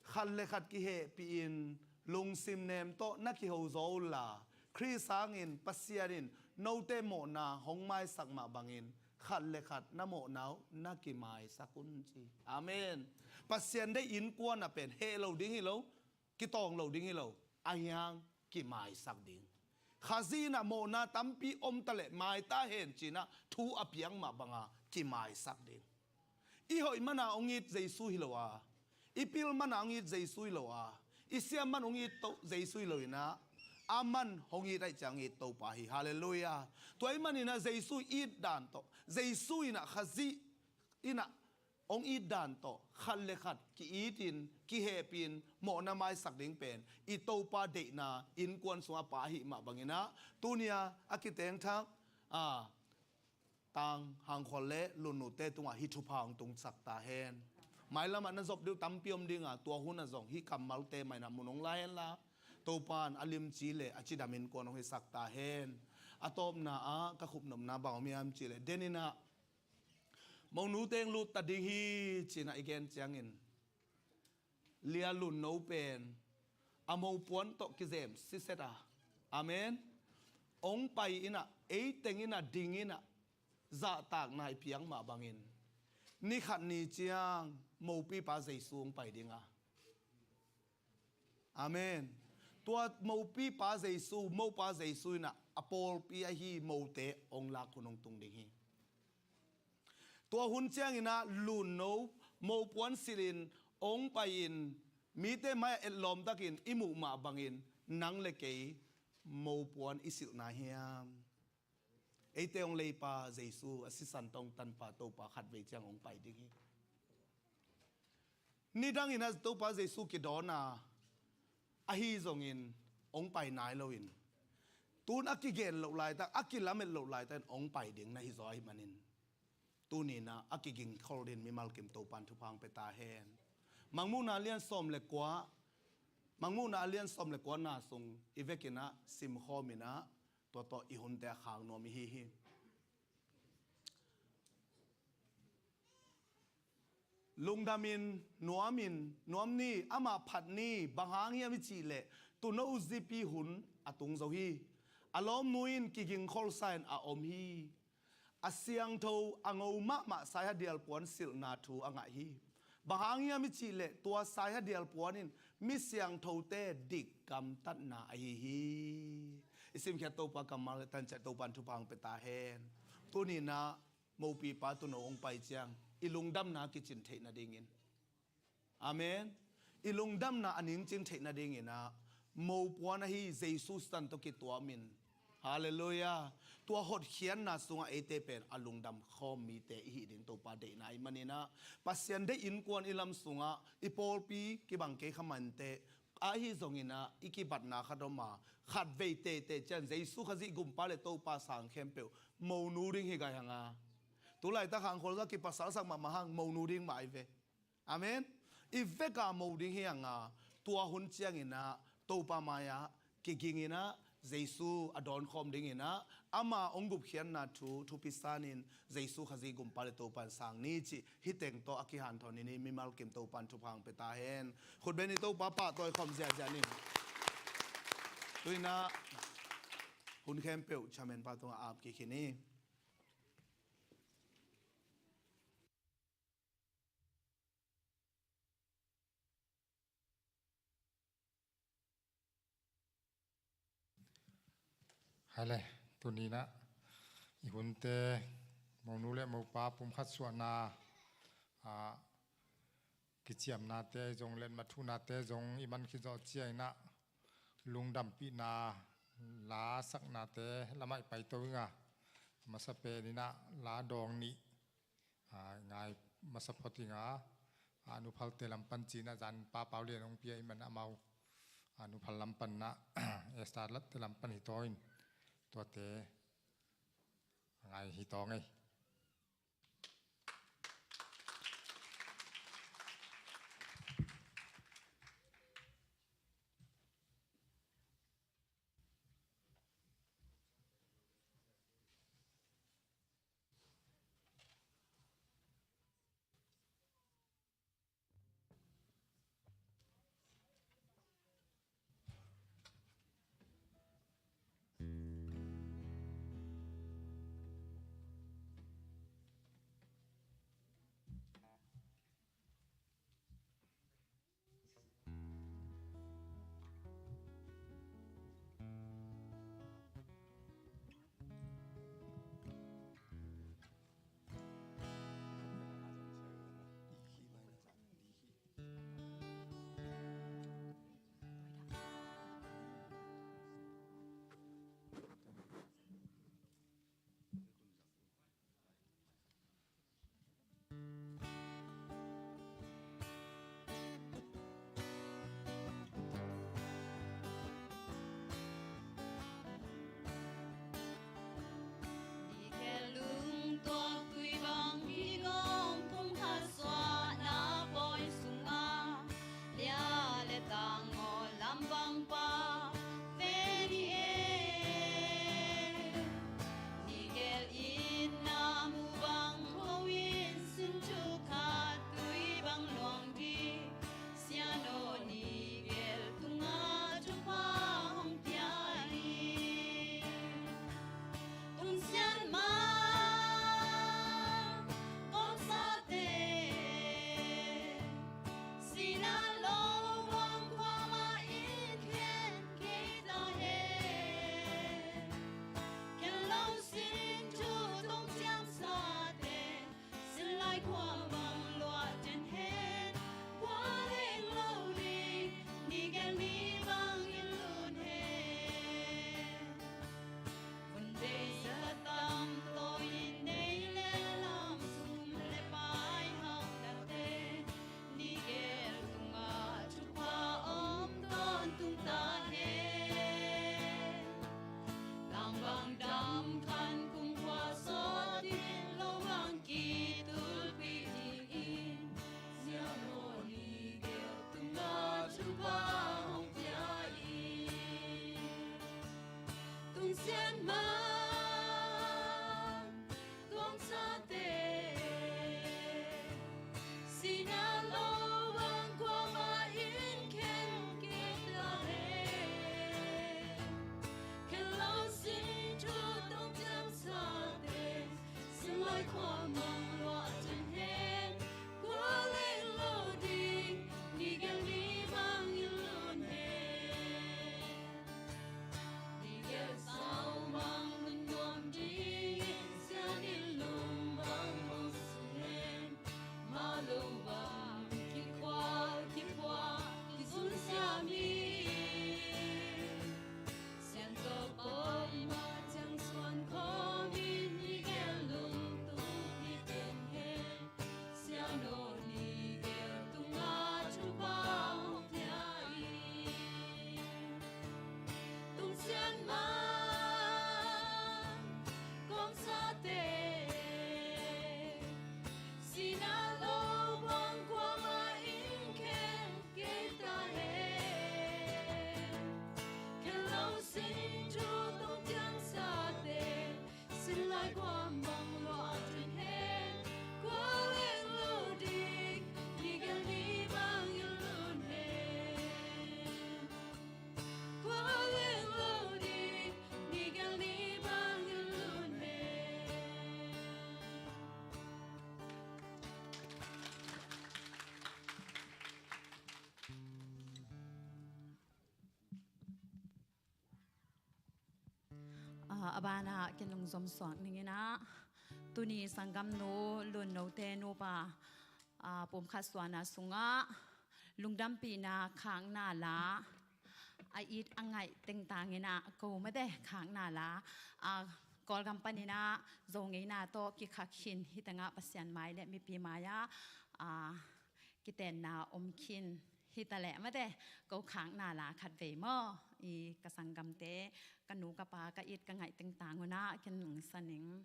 khat le khat kihehpih in lungsim nem tawh na kiho zaw unla, Khrih sangin Pasian in note mawhna hong maisak mah bangin khat le khat na mawhna uh na kimaisak un ci. Amen. Pasian deih innkuan a pen heh lo ding hi lo, kitawng lo ding hi lo, a hiang kimaisak ding. Khazih inah mawhna tampi om taleh maita hen cinah thu a piang mah banga kimaisak ding. I hoih mana hong it Jesu hi lo a, i pil mana hong it Jesu hi lo a, i siam man hong it to Jesu hi lo inah, a man hong it aih ciang it Topa hi. Halleluiah. Tua ih maninah Jesu it dan tawh, Jesu inah Khazih inah hong it dan tawh khat le khat ki-itin kihehpin mawhna maisak ding pen i Topa deihna innkuan sungah pa ahih mah banginah tunia a kitengthak a tang hangkhual le lunnute tungah hih thupha hong tungsak ta hen. Mailamah na zop deuh tampi om dinga tua hunah zong hih kammalte mainah mun hong la henla Topa in a limci le a cidam innkuan hong hisak ta hen. A tawpna ah ka khupnopna bang om hiam cihleh deninah Monu teng lut ta ding hi cinah i gen ciangin lia lunno pen a mopuan tawh kizem siset a. Amen. Ong pai inah eiteng inah ding inah zahtakna i piang mah bangin ni khat ni ciang mopipa Jesu ong pai ding a. Amen. Tua mopipa Jesu, mopa Jesu inah a pawlpi ahi mote ong lak hun ong tung ding hi. Tua hun cianginah lunno mopuan silhin ong pai-in mite mai-ah etlawmtakin i muh mah bangin nang le kei mopuan i silhna hiam? Eite hong leipa Jesu a sisan tawh hong tanpa Topa khatvei ciang hong pai ding hi. Nidangin a Topa Jesu kidawn a, ahi zongin hong pai nai loin tun a kigen loh laitak, a kilamet loh laitak in hong pai ding na hi zaw ahih manin tuninah a kigingkhol din mimal kim Topan thupha hong pia ta hen. Mangmuhna a lian sawm le kua, Mangmuhna a lian sawm le kuana sung i vekinah simkhawminah tua tawh i hunte a khak nuam ihi hi. Lungdamin nuamin nuam ni, amah phat ni, bang hang hiam i cihleh tuuno zipi hun a tung zo hi. A lawmnu in kigingkholsa in a om hi. A siangtho a ngo mahmah Saihadial puan silhna thu a ngah hi. Bang hang hiam i cihleh tua Saihadial puan in mi siangthote dik gamtatna ahi hi. I simkhiat Topa kammal le tanciah Topan thupha hong pia ta hen. Tuninah mopipa tuuno hong pai ciang i lungdamna kicin theih nadingin, amen, i lungdamna a ningcing theih nadinginah mopuan ahi Jesu sisan tawh kituamin Halleluiah. Tua hotkhiatna sungah eite pen a lungdam khawm mite i hih ding Topa deihna ahih maninah, Pasian deih innkuan i lam sungah i pawlpi kibang kei kha mah inteh, ahi zonginah i kibatna khat om a, khat vei teitei ciang Jesu Khazih Gumpa le Topa sang khempeuh monu ding hi gai hang a. Tu laitak hang khualzah kipasalsak mahmah hang monu ding mah i ve. Amen. I veka mo ding hi hang a, tua hun cianginah Topa mai-ah kiginginah Jesu a dawnkhawm dinginah ama hong gupkhiatna thu thupi sanin Jesu Khazih Gumpa le Topa in sang ni cih hih teng tawh a kihanthawn in i mimal kim Topa in thupha hong pia ta hen. Khutbeng i Topa pahtawi khawm ziahziah ni. Tuinah hun khempeuh chairman pa tungah ap kik hi ni. Hai le, tuninah i hunte monu le mopa pumkhat suahna, ah, kiciamnate zong le mathuhnate zong i man khit zawh cianginah lungdampihna la saknate lamah i paito inga, masa peninah la dawng nih a, ngai masa phot inga, a, nuphalte lam pan cinah zan Pa Pau Lian hong pia i man amau, a, nuphal lam panah Esther latte lam pan hi tawin tuate a ngai hi tawng ei. A banah ken lungzom suak ning in ah, tuni sanggamnu Lunnote nupa, aa, pumkhat suahna sungah lungdampihna khakna la, a it a ngaih tengtang in ah ko mate khakna la, aa, Kawlgam panin ah Zo ngeina tawh kikhak khin hi tengah Pasian mai le mipi mai-ah, aa, kitenna om khin hi ta leh mate, ko khakna la khat vei maw. I ka sanggamte, ka nu ka pa, ka it ka ngaih tengtang un ah ken lungsa ning.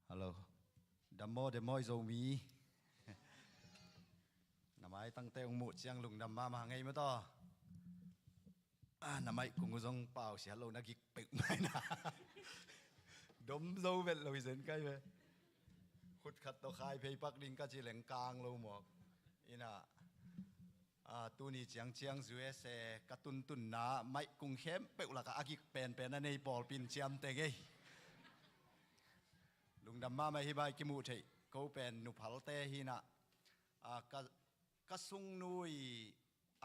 Hello. Dam maw, dam maw i Zomi. Na maitangte hong muh ciang lungdam mahmah ngei maw taw. Ah, na maih kung uh zong pau siat lo na gik peuh mai na. Dom zo vet lo hi zen kai ve. Khut khat tawh khai phei pak ding ka ci leng kang lo mawk. Ina, ah, tuni ciangciang U S A ka tuntunna maih kung khempeuh lakah a gik penpen a nei pawlpi in ciamteh ngei. Lungdam mahmah hi. Bai kimuh theih ko pen nuphalte hi na, ah, ka, ka sungnu i,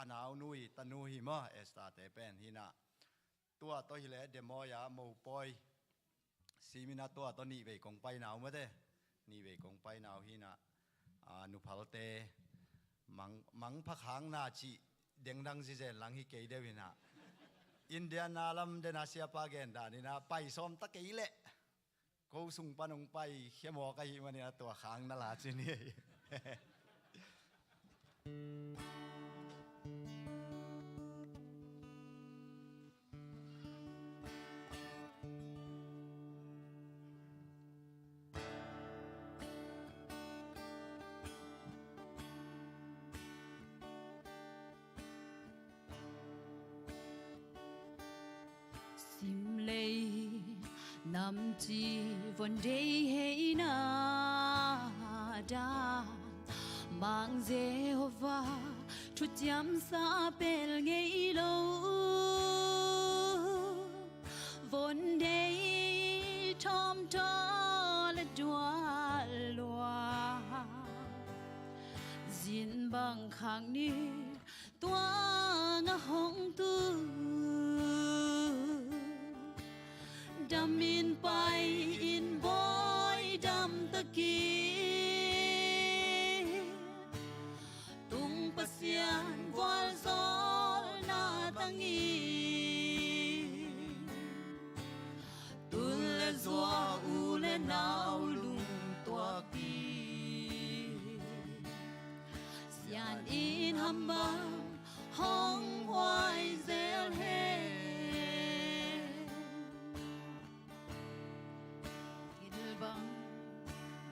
a naunu i tanu hi maw, Esther te pen hi na. Tua tawh hi leh Des Moines ah mopawi simin ah tua tawh nihvei kong paina uh mate. Nihvei kong paina uh hi na, ah, nuphalte mang, mangpha khakna cih dengdang zizen lang hi kei deuh hi na. Indiana lam dena siapa gen dan in ah pai sawm ta kei leh ko sung pan hong pai khia mawk ahih manin a tua khang na la ci ni. Simlei namci von dei heina dan Mang Jehovah thuciamsa pel ngei lo. Von dei thawmthaw le dual lua zin bang khang ni tuang a hong tu. Dam in pai in bawi dam takin tung Pasian vualzawlna tangin tul le zua u le nau lungtuak ding. Sian in hambang hong huai zel hen. Kilbang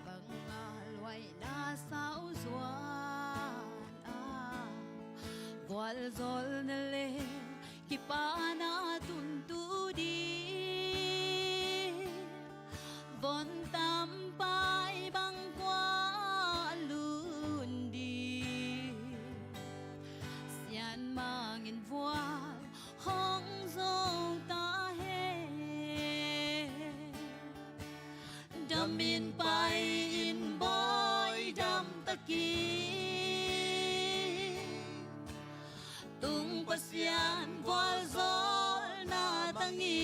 bang a luaina sau zuan a vualzawlna le kipana tuntu ding. Von tampai bang kua lun ding. Sian Mang in vual hong zo ta hen. Dam in pai in bawi dam takin tung Pasian vualzawlna tangin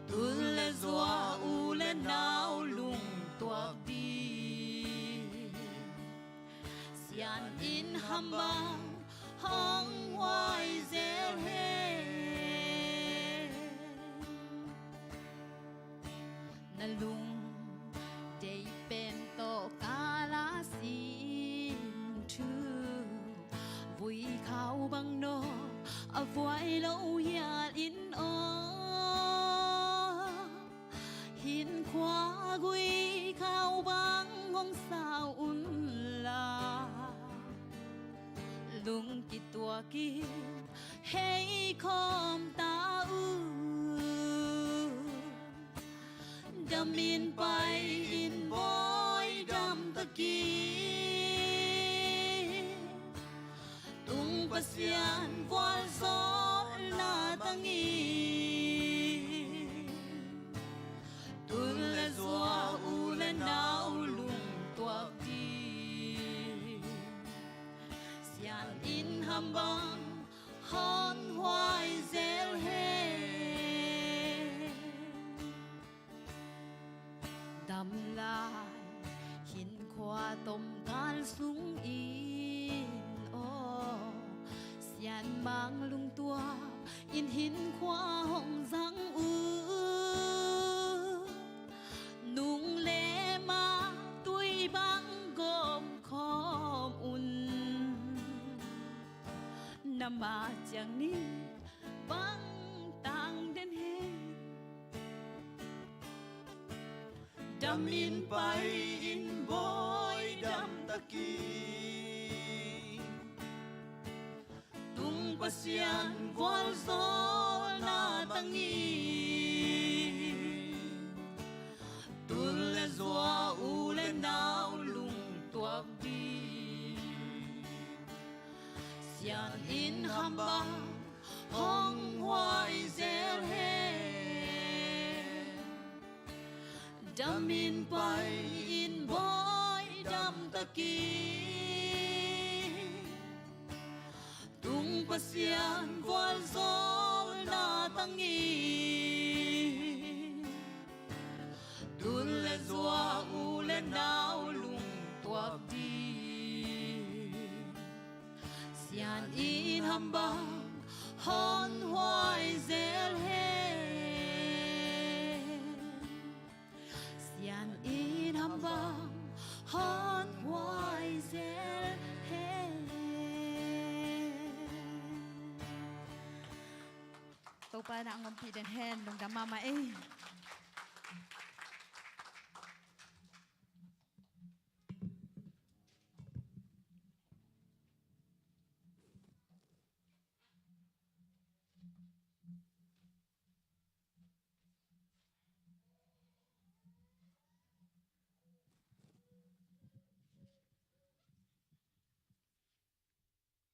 tul le zua u le nau lungtuak ding. Sian in hambang hong huai zel hen. Na lung dei pen tawh ka la sim thu vui khau bang nawh a vuai lo hial in aw. Hinkhua gui khau bang hong sau un la lung kituak in hei khawm ta uh. Dam in pai in bawi dam takin tung Pasian vualzawlna tangin Hambang hon huai zel hen. Dam lai hinkhua tomkal sungin aw, Sianmang lungtuak in hinkhua hong zang uh. Nung le ma tui bang gawm khawm un, na ma ciang ni bang tang den hen. Dam in pai in bawi dam takin, tung Pasian gualzawlna tangin, tul le zua u le nau lungtuak ding. Sian in hambang hong huai zel hen. Dam in pai in bawi dam takin, tung Pasian gualzawlna tangin, tul le zua u le nau lungtuak ding. Sian in hambang hon huai zel hen. Sian in hambang hon huai zel hen. Topa na hong ompih den hen, lungdam mahmah ei.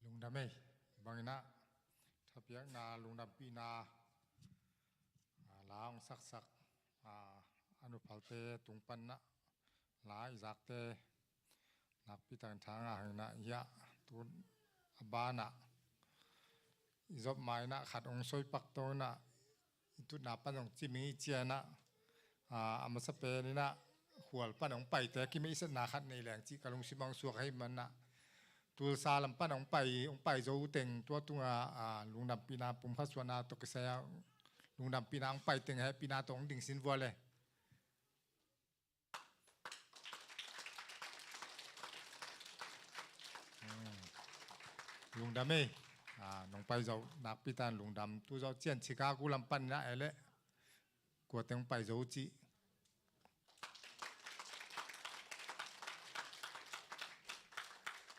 Lungdam ei, bang in ah, thapiakna, lungdampihna, a, la hong saksak, a, a nuphalte tung pan ah, la i zakte, nakpi takin thangah hang in ah, hiah, tu a ban ah, i zop ma in ah, khat hong soi pak to in ah, i tutna pan hong cim i cian ah, a, a masa pen in ah, khual pan hong paite, kimeisatna khat nei leng cih ka lungsim hong suak ahih man ah, Tulsa lam pan hong pai, hong pai zo teng, tua tungah, a, lungdampihna, pumkhat suahna tawh kisai ah, lungdampihna hong pai teng, hehpihna tawh hong ding sin vua le. Hmm. Lungdam ei. A, nong pai zo nakpi takin lungdam. Tu zawh ciang Chicago lam pan in ah ei le, kua teng hong pai zo cih.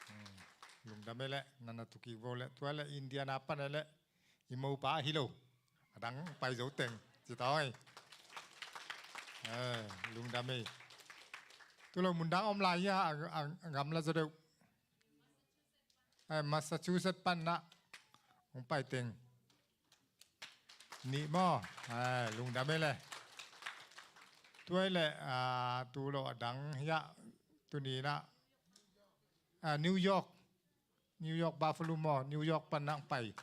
Hmm. Lungdam ei le, na na tu kik vo le, tua le Indiana pan ei le, i mopa hi lo. A dang pai zo teng, ci tawh ei. Eh, lungdam ei. Tu lo mun dang om lai hia, a, a, a gamla zaw deuh. Eh, Massachusetts pan ah hong pai teng nih maw. Eh, lungdam ei le. Tua ei le, ah, tu lo a dang hiah, tuni in ah, ah, New York. New York Buffalo maw, New York pan ah hong pai.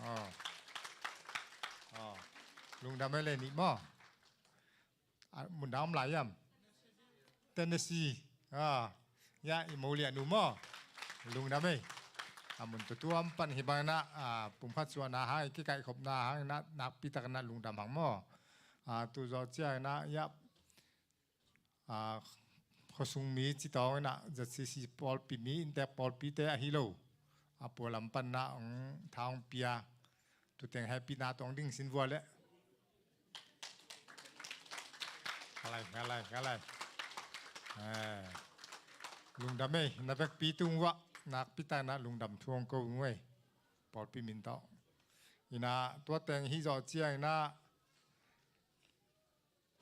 Oh. Oh. Lungdam ei le nih maw. A, mun dang om lai hiam? Tennessee. A, ya, i mo liah nu maw. Lungdam ei. A, mun tuamtuam pan hih bang in ah, a, pumkhat suahna hang, i kikaihkhopna hang in ah, nakpi takin ah lungdam hang maw. A, tu zawh ciang in ah, ya, a, khuasung mi ci tawh in ah, Z C C pawlpi mi, inntek pawlpite ahi lo. A pualam pan in ah, hong, tha hong pia. Tu teng hehpihna tawh hong ding sin vua le. Khalai, khalai, khalai. Eh, lungdam ei, na vekpi tung uah, nakpi takin ah lungdam thu hong ko ung ei. Pawlpi min tawh. In ah, tua teng hih zawh ciang in ah,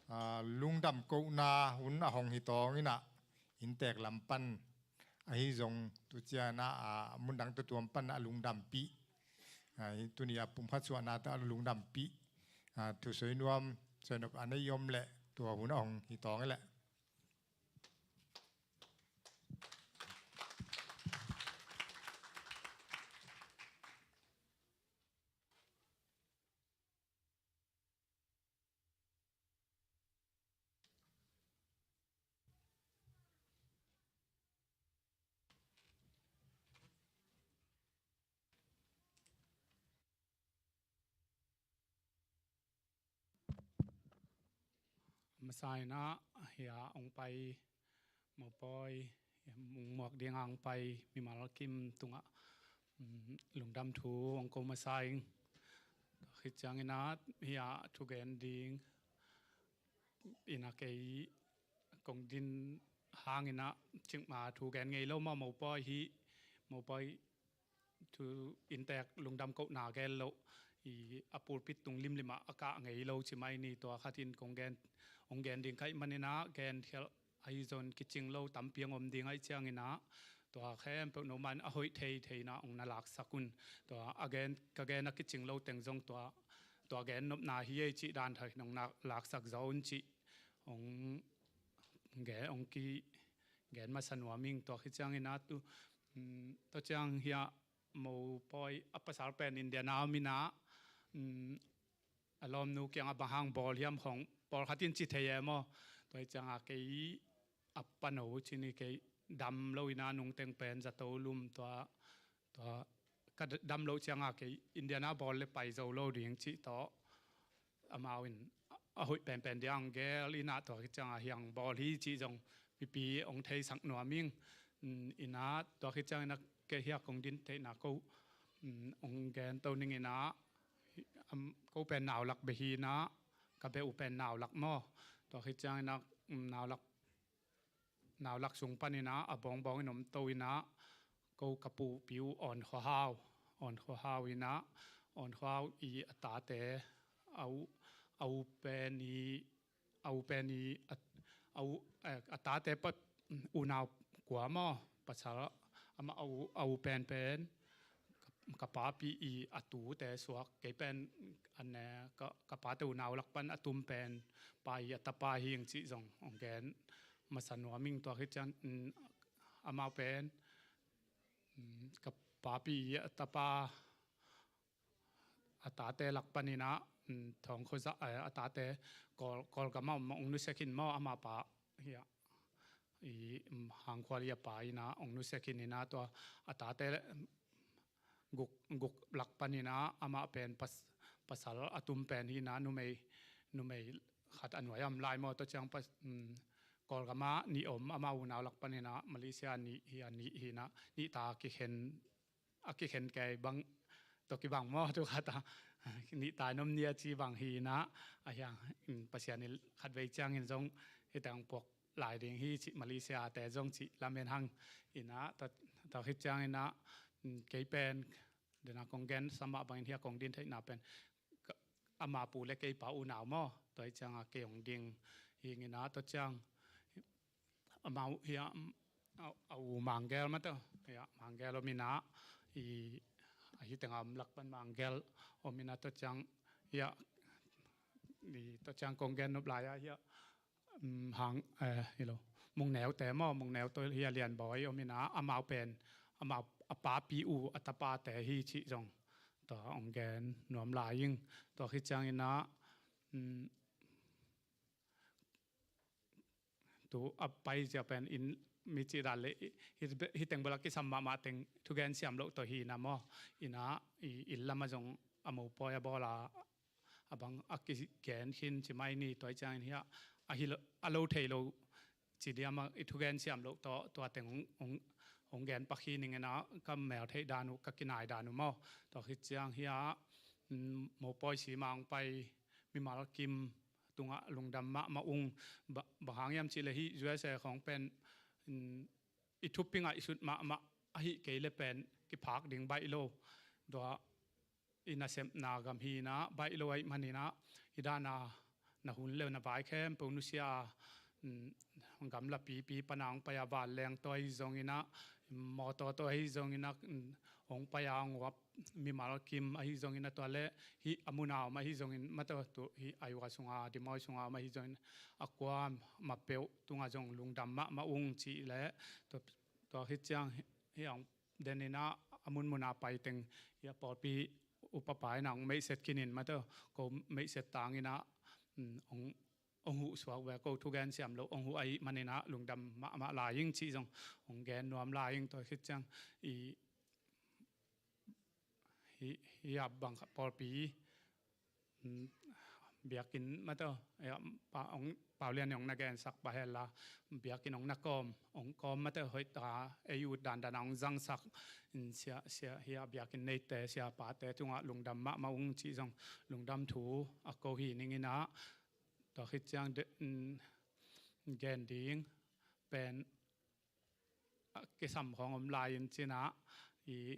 a, lungdam kohna hun a hong hi tawng in ah, inntek lam pan ahi zong tu ciang in ah, a, mun dang tuamtuam pan a lungdampih. A, hi tuni a pumkhat suahna tawh a lungdampih. A, thu soi nuam, soi nop a nei om leh tua hun a hong hi tawng ei leh. Saina hia ong pai, mopawi ong muak dinga ong pai mimal kim tungah, um, lungdam thu ong ko masa ing. Khit ciangina hia thugen ding ina kei kong din hangina cikma thugen ngei lo maw, mopawi hi, mopawi thu inntek lungdam kohna gel loh, i a pulpit tung limlimah a kah ngei lo ci mai ni. Tua khatin kong gen, ong gen ding kaih manina gen khial ahi zon kicing lo tampi ang om ding ahi ciangina tua khempeuh no man a hoih thei theina ong na laksak un. Tua a gen, ka gen a kicing lo teng zong tua, tua gen nopna hi ei cih dan thai nong na laksak zo un cih ong gen, ong ki gen masa nuam ing. Tua khit ciangina tu, um, tua ciang hia mopawi a pasal pen Indiana om ina, um, a lawmnu kiangah bang hang bawl hiam khong pawlkhat in ci thei e maw. Tua hi cianga kei a pano ci ni, kei dam lo ina nungteng pen zato lum tua, tua ka dam lo cianga kei Indiana bawl le pai zo lo ding cih tawh amau in a hoih penpen diang gel ina tua khit cianga hiang bawl hi cih zong pipi ong theisak nuam ing. Um, ina tua khit ciangina kei hia kong din theihna ko, um, ong gen to ning ina, um, ko pen naulak beh hi ina, ka beh uh pen naulak maw. Tua khit ciangina, um, naulak, naulak sung panina a bawngbawng in om to ina, ko ka pupi uh Awn Khua Hau, Awn Khua Hau ina, Awn Khua Hau i a tate, a u, a u pen i, a u pen i, a, a u, eh, a tate pa, unau kua maw, pasal ama a u, a u pen pen ka, ka papi i a tute suak, kei pen an ne ka, ka pate unau lak pan a tum pen pa i a tapa hi ing cih zong ong gen masa nuam ing. Tua khit ciang, um, amau pen, um, ka papi i a tapa a tate lak panina, um, Thawng Khua Za, eh, a tate Kawl, Kawlgama om ong nusia khin maw, ama pa hia i, um, Hang Khua Li a pa ina ong nusia khin ina tua a tate le, um, guk, guk lak panina amah pen pas, pasal a tum pen hi ina numei, numei khat a nuai a om lai maw. Tua ciang pas, um, Kawlgama nih om, ama unau lak panina Malaysia nih hi a, nih hi ina nih ta kikhen a kikhen kei bang, tua kibang maw, tu khata nih tai nom nia ci bang hi ina, a hiang, um, Pasian in khatvei ciangin zong hitang puak lai ding hi ci Malaysia te zong ci lamen hang ina, tua, tua khit ciangina, um, kei pen dena kong gen sama bangin hia kong din theihna pen ka, ama pu le kei pa unau maw, tua hi cianga kei ong ding hi ing ina, tua ciang amau hia, a, a u Manggel mah tawh hia Manggel om ina, i, a hi tengah om lak pan Manggel om ina, tua ciang hia, i, tua ciang kong gen nop lai a hia, um, Hang, eh, hi lo, Mung Neu te maw, Mung Neu tawh hia Lian Bawi om ina, amau pen amau a papi uh a tapa te hi cih zong tua ong gen nuam lai ing. Tua khit ciangina, um, tu a pai zia pen in mi cih dan le hi, hi teng bula kisam mahmah teng thugen siam loh tawh hi ina maw, ina i, inn lama zong a mopawi a bawla a bang a kigen khin ci mai ni. Tua hi ciangin hia a hi lo, a lo thei lo ci diam a i thugen siam loh tawh tua teng ong, ong, ong gen pakhi ning ina ka mel theih dan uh, ka kinai dan uh maw. Tua khit ciang hia, um, mopawi sima ong pai mimal kim tungah lungdam mahmah ung. Ba, bang hang hiam cih le hih U S A khong pen, um, i thupingah i sut mahmah ahi kei le pen kiphak ding baih lo. Tua i nasepna gam hi ina, baih lo ahi manina i dana na hun le na vai khempeuh nusia a, um, gamla pipi pana ong pai a vanleng tawh ahi zongina, mawtaw tawh ahi zongina, um, ong pai a ong uap mimal kim ahi zongina, tua le hih a muna om ahi zongin mataw tu hih Iowa sunga, Des Moines sunga om ahi zongin a kua mapeuh tunga zong lungdam mahmah ung cih le tua, tua khit ciang hih, hih ong denina a munmuna pai teng hia pawlpi upapa ina ong meihset kinin mataw ko meihset tangina, um, ong, ong huh suak ve ko thugen siam loh ong huh ahi manina lungdam mahmah lai ing cih zong ong gen nuam lai ing. Tua khit ciang i, hi, hia bang kha pawlpi, um, biakinn mate, ya, pa, ong, Paulian ong na gensak pa hela, biakinn ong na kawm, ong kawm mate hoih ta, ei ut dandan a ong zangsak, in sia, sia, hia biakinn neite, sia pate tungah lungdam mahmah ung cih zong lungdam thu a ko hi ning inah, tua khit ciang de, mm, gen ding pen a kisam khawng om lai in cinah, i,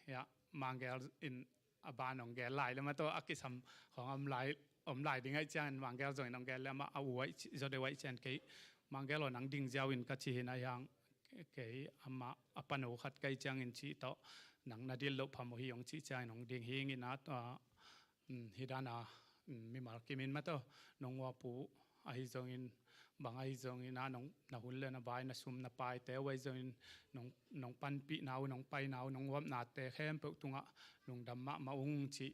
ya, Mangel in a ban ong gel lai le mate, a kisam khawng om lai, om lai ding aih ciangin Mangel zongin ong gel le amah a u aih ci, zaw deuh aih cian kei Mangel aw nang ding ziau in ka ci hi na hiang, kei amah a pano khat kai ciangin cih tawh nang na dil loh phamo hi ong cih ciangin ong ding hi ing inah, tua, um, hi dana, um, mimal kimin mate, nong uap uh ahi zongin, bang ahi zongin ah, nong, na hun le na vai, na sum na paite uh ahi zongin, nong, nong panpihna uh, nong paina uh, nong uapnate khempeuh tungah lungdam mahmah ung cih,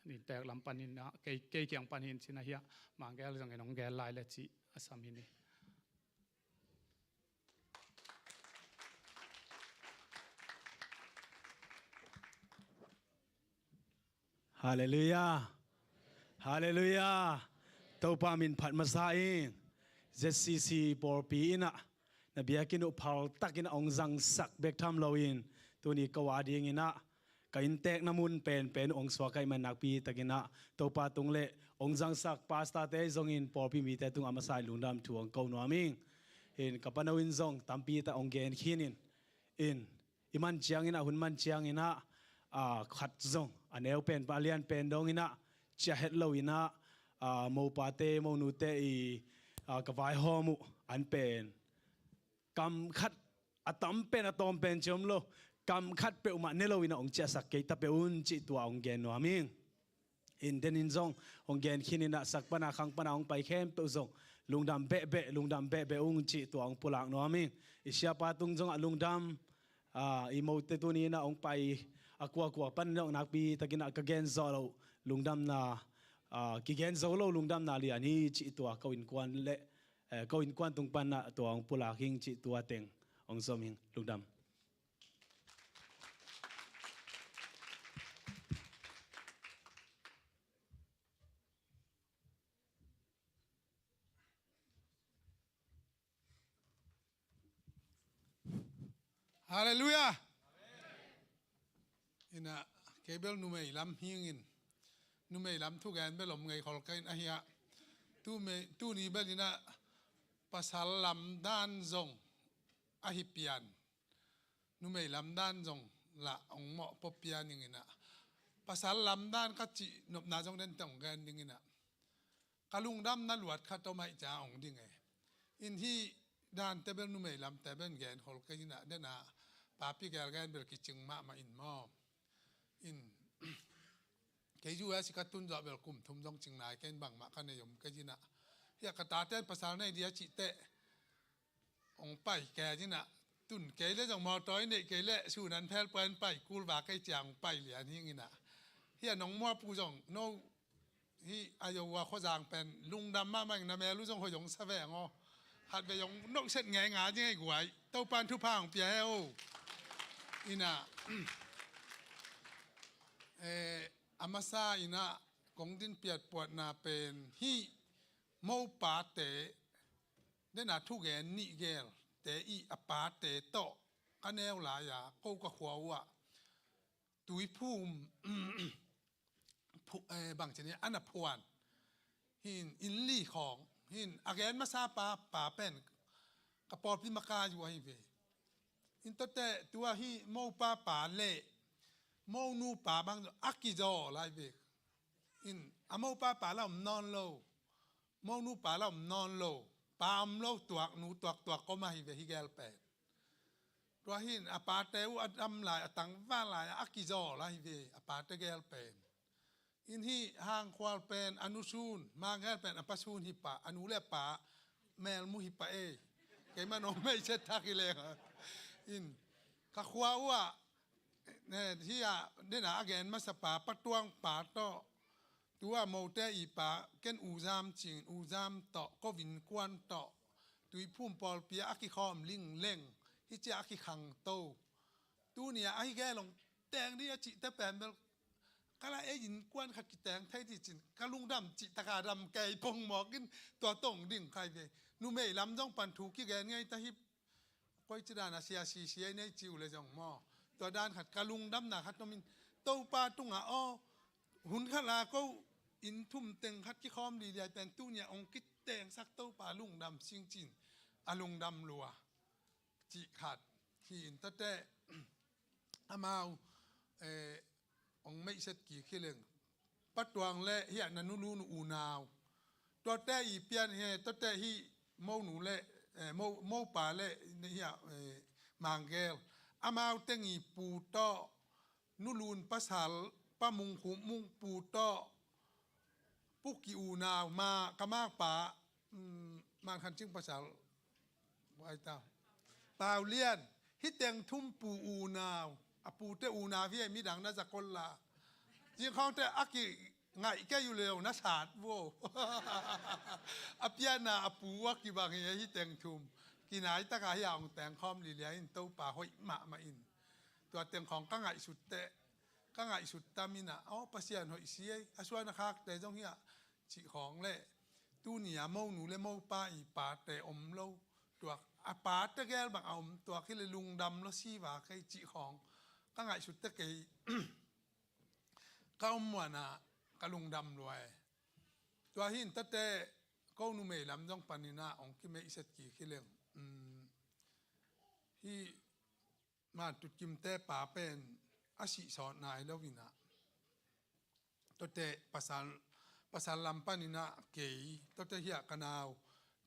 in tek lam panin ah, kei, kei kiang panin cinah hia, Mangel zongin ong gel lai le cih a sam hi ni. Halleluiah. Halleluiah. Topa min phat masa ing. Z C C pawlpi inah na biakinn uh phaltak inah ong zangsak bek tham loin, tuni ko a ding inah ka inntekna mun penpen uh ong suak aih man nakpi takin ah, Topa tung le ong zangsak pastorte zongin pawlpi mite tungah a masa in lungdam thu ong ko nuam ing. In ka pano in zong tampi tak ong gen khin in, in i man ciangin ah, hun man ciangin ah, a, khat zong a neu pen pa a lian pen dong inah ciah het lo inah, a, mopate monute i, a, ka vaihawm uh an pen kam khat, a tam pen a tawm pen ci om lo, kam khat peuhmah ne lo inah ong ciahsak kei ta peuh un cih tua ong gen nuam ing. In den in zong ong gen khin inah, sak pana khang pana ong pai khempeuh zong lungdam behbeh, lungdam behbeh ung cih tua ong pulak nuam ing. I siapa tung zongah lungdam, a, i mote tuni inah ong pai a kuakua pan inah ong nakpi takin ah ka gen zawh loh lungdamna, a, kigen zo lo lungdamna lian hi cih tua ko innkuan le, eh, ko innkuan tung pan ah tua ong pulak ing cih tua teng ong zom ing. Lungdam. Halleluiah. Inah kei bel numei lam hi ing in, numei lam thugen bel om ngei khol ka in ahi ah, tu me, tuni bel inah pasal lam dan zong ahi pian, numei lam dan zong lah ong mawh pua pian ing inah, pasal lam dan ka cih nopna zong den teng ong gen ding inah, ka lungdamna luat khat om aih ciang ong ding e. In hih dante bel numei lamte bel gen khol kei inah, dena papi gelgen bel kicing mahmah in maw. In kei U S ka tun zawh bel kum thum zong cing nai kei in, bangmah ka nei om kei inah. Hia ka taten pasal nei dia cih teh ong pai kei inah, tun kei le zong mawtaw i neih kei le, sunan phel puan pai kul va kei ciang ong pai lian hi ing inah. Hia nong muapu zong no, hih a yo ua khuazang pen lungdam mahmah ing, na mel uh zong hoih zong sa veng aw. Khat vei zong nokset ngeingai ding ei guai, Topan thupha ong pia he o. Inah, eh, a masa inah kong din piatpuatna pen hih mopate, dena thugen nih gelte i a pate tawh ka neu lai-a ko ka khua uhah tuiphum phu-, eh, bang ci ni, a na phuan hin, inn li khawng hin, a gen masa pa, pa pen ka pawlpi makai uh ahi ve. In tuate tua hih mopa pa le monu pa bang a kizaw lai ve. In a mopa pa la om nawn lo, monu pa la om nawn lo, pa om lo, tuak nu tuak tuak kawm ahi ve hih gel pen. Tua hin a pate uh a dam lai, a tangval lai, a kizaw lai hi ve a pate gel pen. In hih Hang Khual pen a nu sun, Mang Hel pen a pa sun hi pah, a nu le a pa melmu hi pah ei. Keimah nong meih set thak hi leng a. In ka khua uhah, ne, hih a, dena a gen masa pa, Pa Tuang pa tawh, tua mote i pa, ken U Zam cing, U Zam tawh, ko innkuan tawh, Tuiphum pawlpi ah a kikhawm lingleng, hih ciah a kikhangto. Tuni-ah ahi gel ong teng ding a cihte pen bel ka la ei innkuan khat kiteng thei dih cin ka lungdam cih taka dam kei pongmawk in tua tong ding khai ve. Numei lam zong pan thu kigen ngei ta hi. Koi ci dan a sia sisi ei nei ci uh le zong maw. Tua dan khat ka lungdamna khat om in Topa tungah aw hun khat la ko inn thum teng khat kikhawm liliai pen tuni a ong kitengsak Topa lungdam sing cin a lungdam lua cih khat hi in tate amau eh, ong meihset kik hi leng. Pa Tuang le hiah na nulun unau. Tuate i pian hi, tuate hi monu le eh, mo, mopa le hiah eh, Manggel. Amau teng i pu tawh nulun pasal Pa Mung Khum Mung pu tawh Pu Ki unau ma ka makpa, mm, Man Khan Cing pasal. Buai ta. Pau Lian, hi teng thum pu unau. A pute unau hi ei midang na zakol la. Zingkhawngte a kingaih kei uh leu na sat vo. A pianna a pu a kibang hi ei hi teng thum. Kinai taka hi a ong teng khawm lilia in Topa hoih mahmah in. Tua teng khawng ka ngaihsut teh. Ka ngaihsut tam in ah, aw Pasian hoih si ei. A suan a khakte zong hi ah. Cih khawng le tuni a monu le mopa i pate om lo tuak a pate gel bang a om tuak hi le lungdam lo si va kei cih khawng ka ngaihsut te kei ka om muan a ka lungdam lua e. Tua hi in tate ko numei lam zong panin ah ong kimeihset kik hi leng. Um, hi Man Tut Kimte pa pen a sih sawt nai lo in ah. Tate pasal, pasal lam panin ah kei, tate hiah ka nau,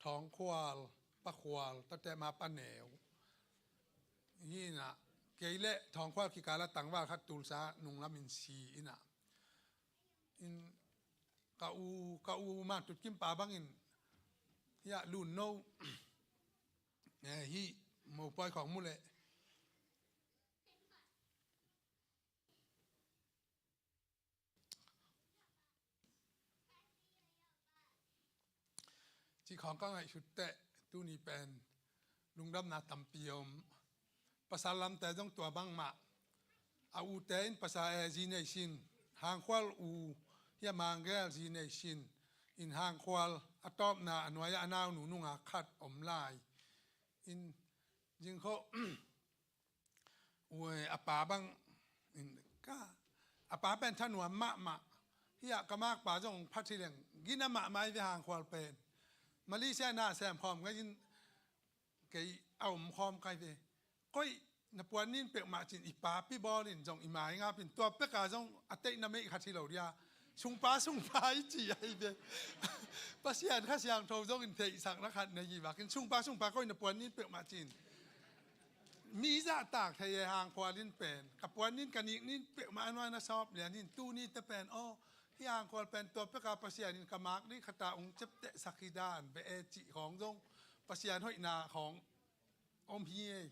Thawng Khual, Pa Khual, tate ma Pa Neu. Hi in ah, kei le Thawng Khual kikal a tangval khat Tulsa nung lam in si in ah. In ka u, ka u Man Tut Kim pa bangin, hiah Lun No, eh, hi, mopawi khawng mu le. Cih khawng ka ngaihsut teh, tuni pen lungdamna tampi om. Pasal lamte zong tua bangmah. A ute in pasal, eh, zi nei sin, Hang Khual u, hiah Manggel zi nei sin. In Hang Khual, a tawpna, a nuai-ah a naunu nunga khat om lai. In, zingkho, Ue, a pa bang, in, ka, a pa pen thanuam mahmah. Hiah ka makpa zong phat hi leng, gina mahmah i ve Hang Khual pen. Malaysia na sem khawm ngai in, kei a om khawm kai ve. Koi, na puan nin pek mah cin i pa pi bawl in zong i mai ngap in. Tua peka zong a teih na meih khat hi lo dia. Sungpa, sungpa i ci ai ve. Pasian Kha Siangtho zong in theihsak na khat na hi vakin. Sungpa, sungpa koi na puan nin pek mah cin. Mi zahtak thei e Hang Khual in pen. Ka puan nin ka nik nin pek mah a nuai na sawp lian in tuni te pen. Aw, hi Hang Khual pen tua peka Pasian in ka mak nin khata ung cep teh sakhi dan ve e cih khawng zong. Pasian hoihna khawng om hi e.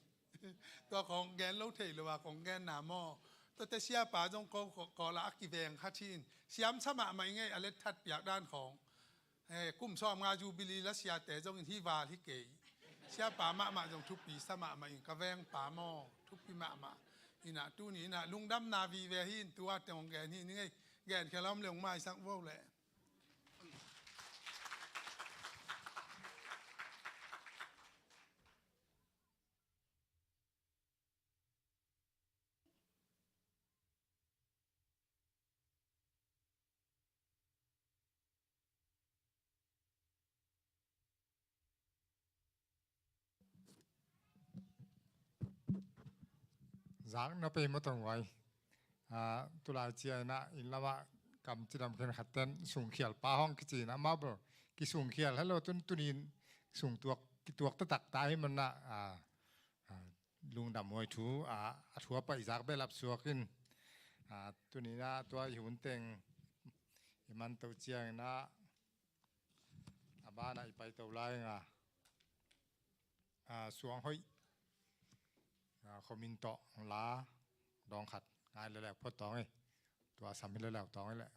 Tua khawng gen lo thei lo a khawng genna maw. Tuate siapa zong ko, ko, ko la a kiveng khat hi in. Siam sa mahmah i ngei a let that piak dan khawng. He, kum sawm nga Jubilee la siate zong in hi val hi kei. Siapa mahmah zong thupi sa mahmah in ka veng pa maw. Thupi mahmah. Inah tuni inah lungdamna vive hi in tua teng hong gen hi ni ngei. Gen khia lawm le hong maisak vo le. Zak na pei maw tong vai. Ah, tulai ciang inah inn lamah kam cidam khen khat ten sungkhial pa hong kici inah mah bel kisungkhial helo tun tunin sungtuak kituak taktak ta hi manah, ah, ah, lungdam huai thu, ah, a thu a paih zak belap suak in, ah, tuninah tua i hun teng i manto ciang inah a banah i paito lai nga, ah, suang hoih, ah, khomin tawh la dawng khat ngai leleu phot tawng i tua sam hi leleu tawng i leh.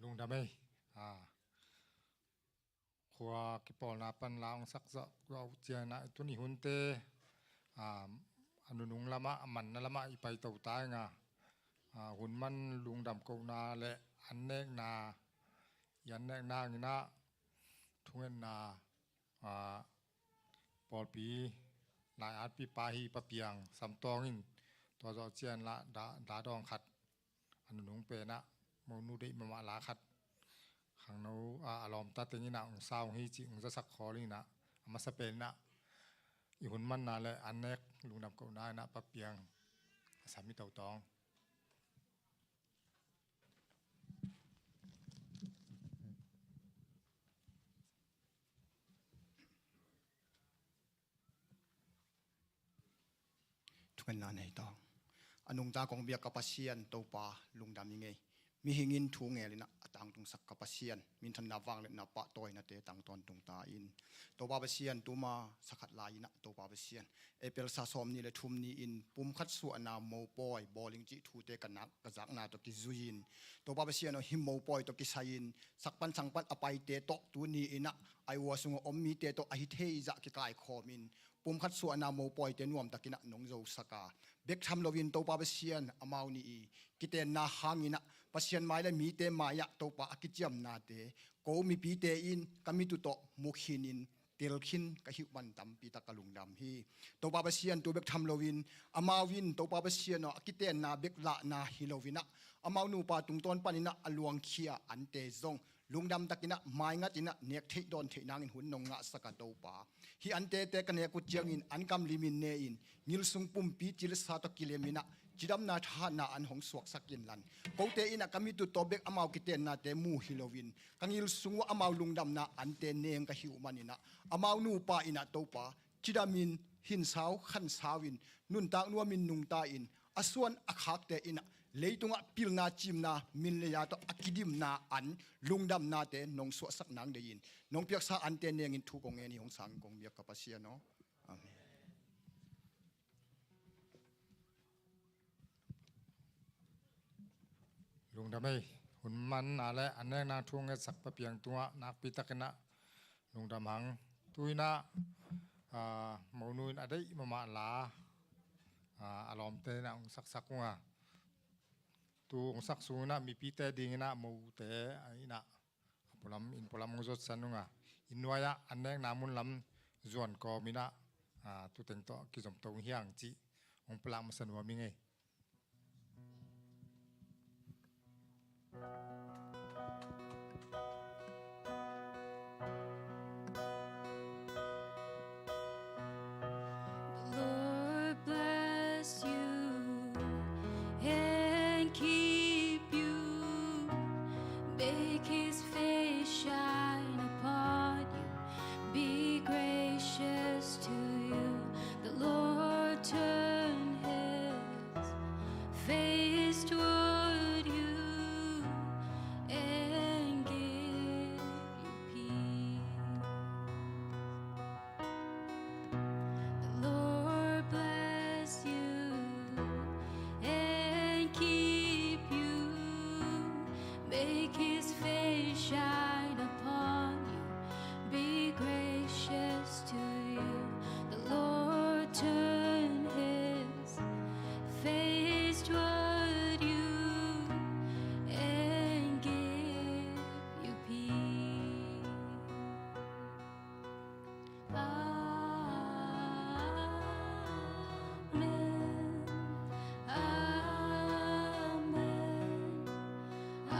Lungdam ei. A, khua kipawlna pan la hong sak zawh uh ciangin ah tuni hunte, a, a nunung lamah, a manna lamah i paito ta ing a, a, hun man lungdam kohna le an nekna, i an nekna hangin ah thungetna, a, pawlpi nai atpipa hi Pa Piang Sam Tawng in tua zawh ciangin la da, da dawng khat, a nunung pen ah monu deih mahmah la khat, khangno, a, a lawmta teng in ah hong sa hong hi cih hong zasak khawl in ah, a masa pen in ah i hun manna le an nek lungdam kohna in ah Pa Piang a Sam i To Tawng. Thungetna nei tawh. A nungta kong biak ka Pasian Topa, lungdam ing ei. Mihing in thu ngel in ah a tangtungsak ka Pasian, minthanna vangliatna pahtawinate tang tawntung ta in. Topa Pasian, tuma sakhat lai in ah Topa Pasian, April sa sawmnih le thum ni-in pumkhat suahna mopawi bawling cih thute ka nak ka zakna tawh kizui-in, Topa Pasian aw, hih mopawi tawh kisai-in sakpan sangpan a paite tawh tuni in ah Iowa sungah om mite tawh ahi thei zah kikaikhawm in pumkhat suahna mopawite nuamtakin ah nong zosak a, bek tham loin Topa Pasian, amau nih i kitenna hangin ah Pasian mai le mite mai-ah Topa a kiciamnate ko mipite in ka mit uh tawh mu khinin tel khin ka hih uh man tampi tak ka lungdam hi. Topa Pasian, tu bek tham loin amau in Topa Pasian aw, a kitenna bek lahna hi loin ah amau nupa tungtawn panin ah a luangkhia ante zong lungdam takin ah maingatin ah nek theih dawn theih nangin hun nong ngahsak a Topa, hih antete ka nek uh ciangin an kam limin ne-in ngilsung pumpi cilsa tawh kilemin ah cidamna thahatna an hong suaksak inlan, kote in ah ka mit uh tawh bek amau kitennate mu hi loin ka ngilsung uh ah amau lungdamna ante neng ka hih uh manin ah amau nupa in ah Topa, cidamin, hinsau khansau in, nuntak nuamin nungta in, a suan a khakte in ah leitungah pilna cimna min lei-a tawh a kidimna an lungdamnate nong suahsak nang deihin nong piaksa ante nengin thu kong ngen hi. Hong sang kong biak ka Pasian aw. Amen. Lungdam ei. Hun manna le an nekna thu ngetsak Pa Piang tungah nakpi takin ah lungdam hang. Tu in ah, a, monu in a deih mahmah la, a, a lawmte in ah hong saksak ung a, tu hong sak sung in ah mipite ding in ah mote in ah a pualam, inn pualam hong zotsan ung a, inn nuai-ah an nekna mun lam zuan kawm in ah, a, tuteng tawh kizom to hi hang cih hong palak masa nuam ing ei. The Lord bless you and keep you. Make his face shine upon you. Be gracious to you. The Lord turn his face toward you and give you peace. The Lord bless you and keep you. Make his face shine upon you. Be gracious to you. The Lord turn his face toward you and give you peace. Amen. Amen. Amen.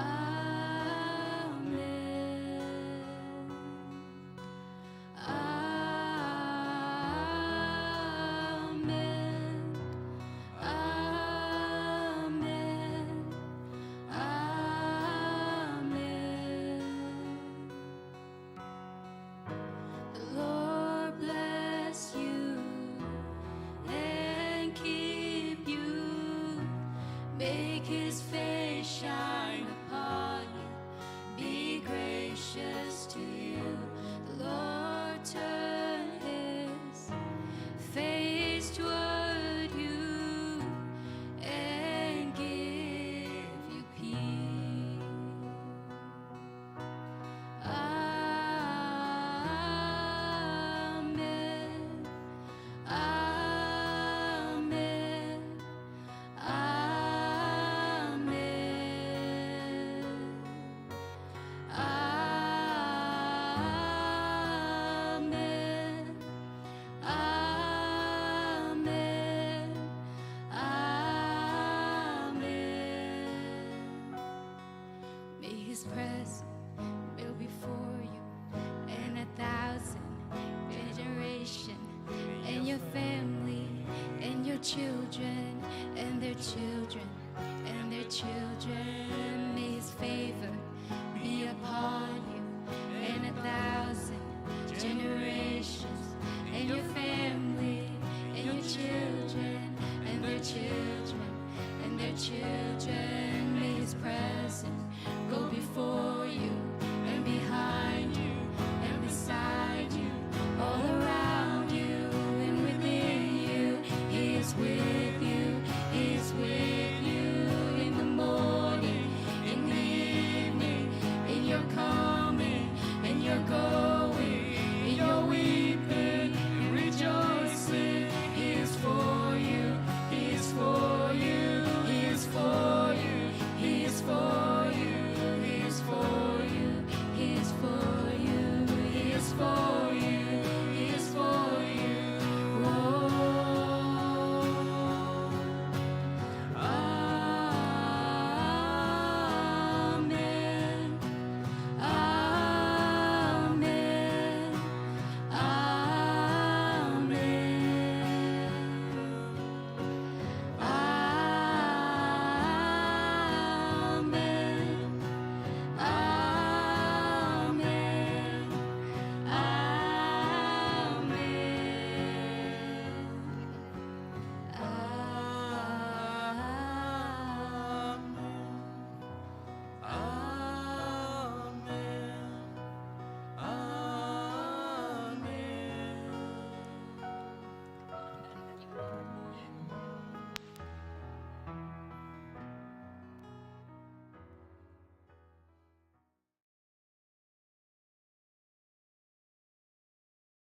His presence will be for you in a thousand generation, and your family, and your children, and their children, and their children.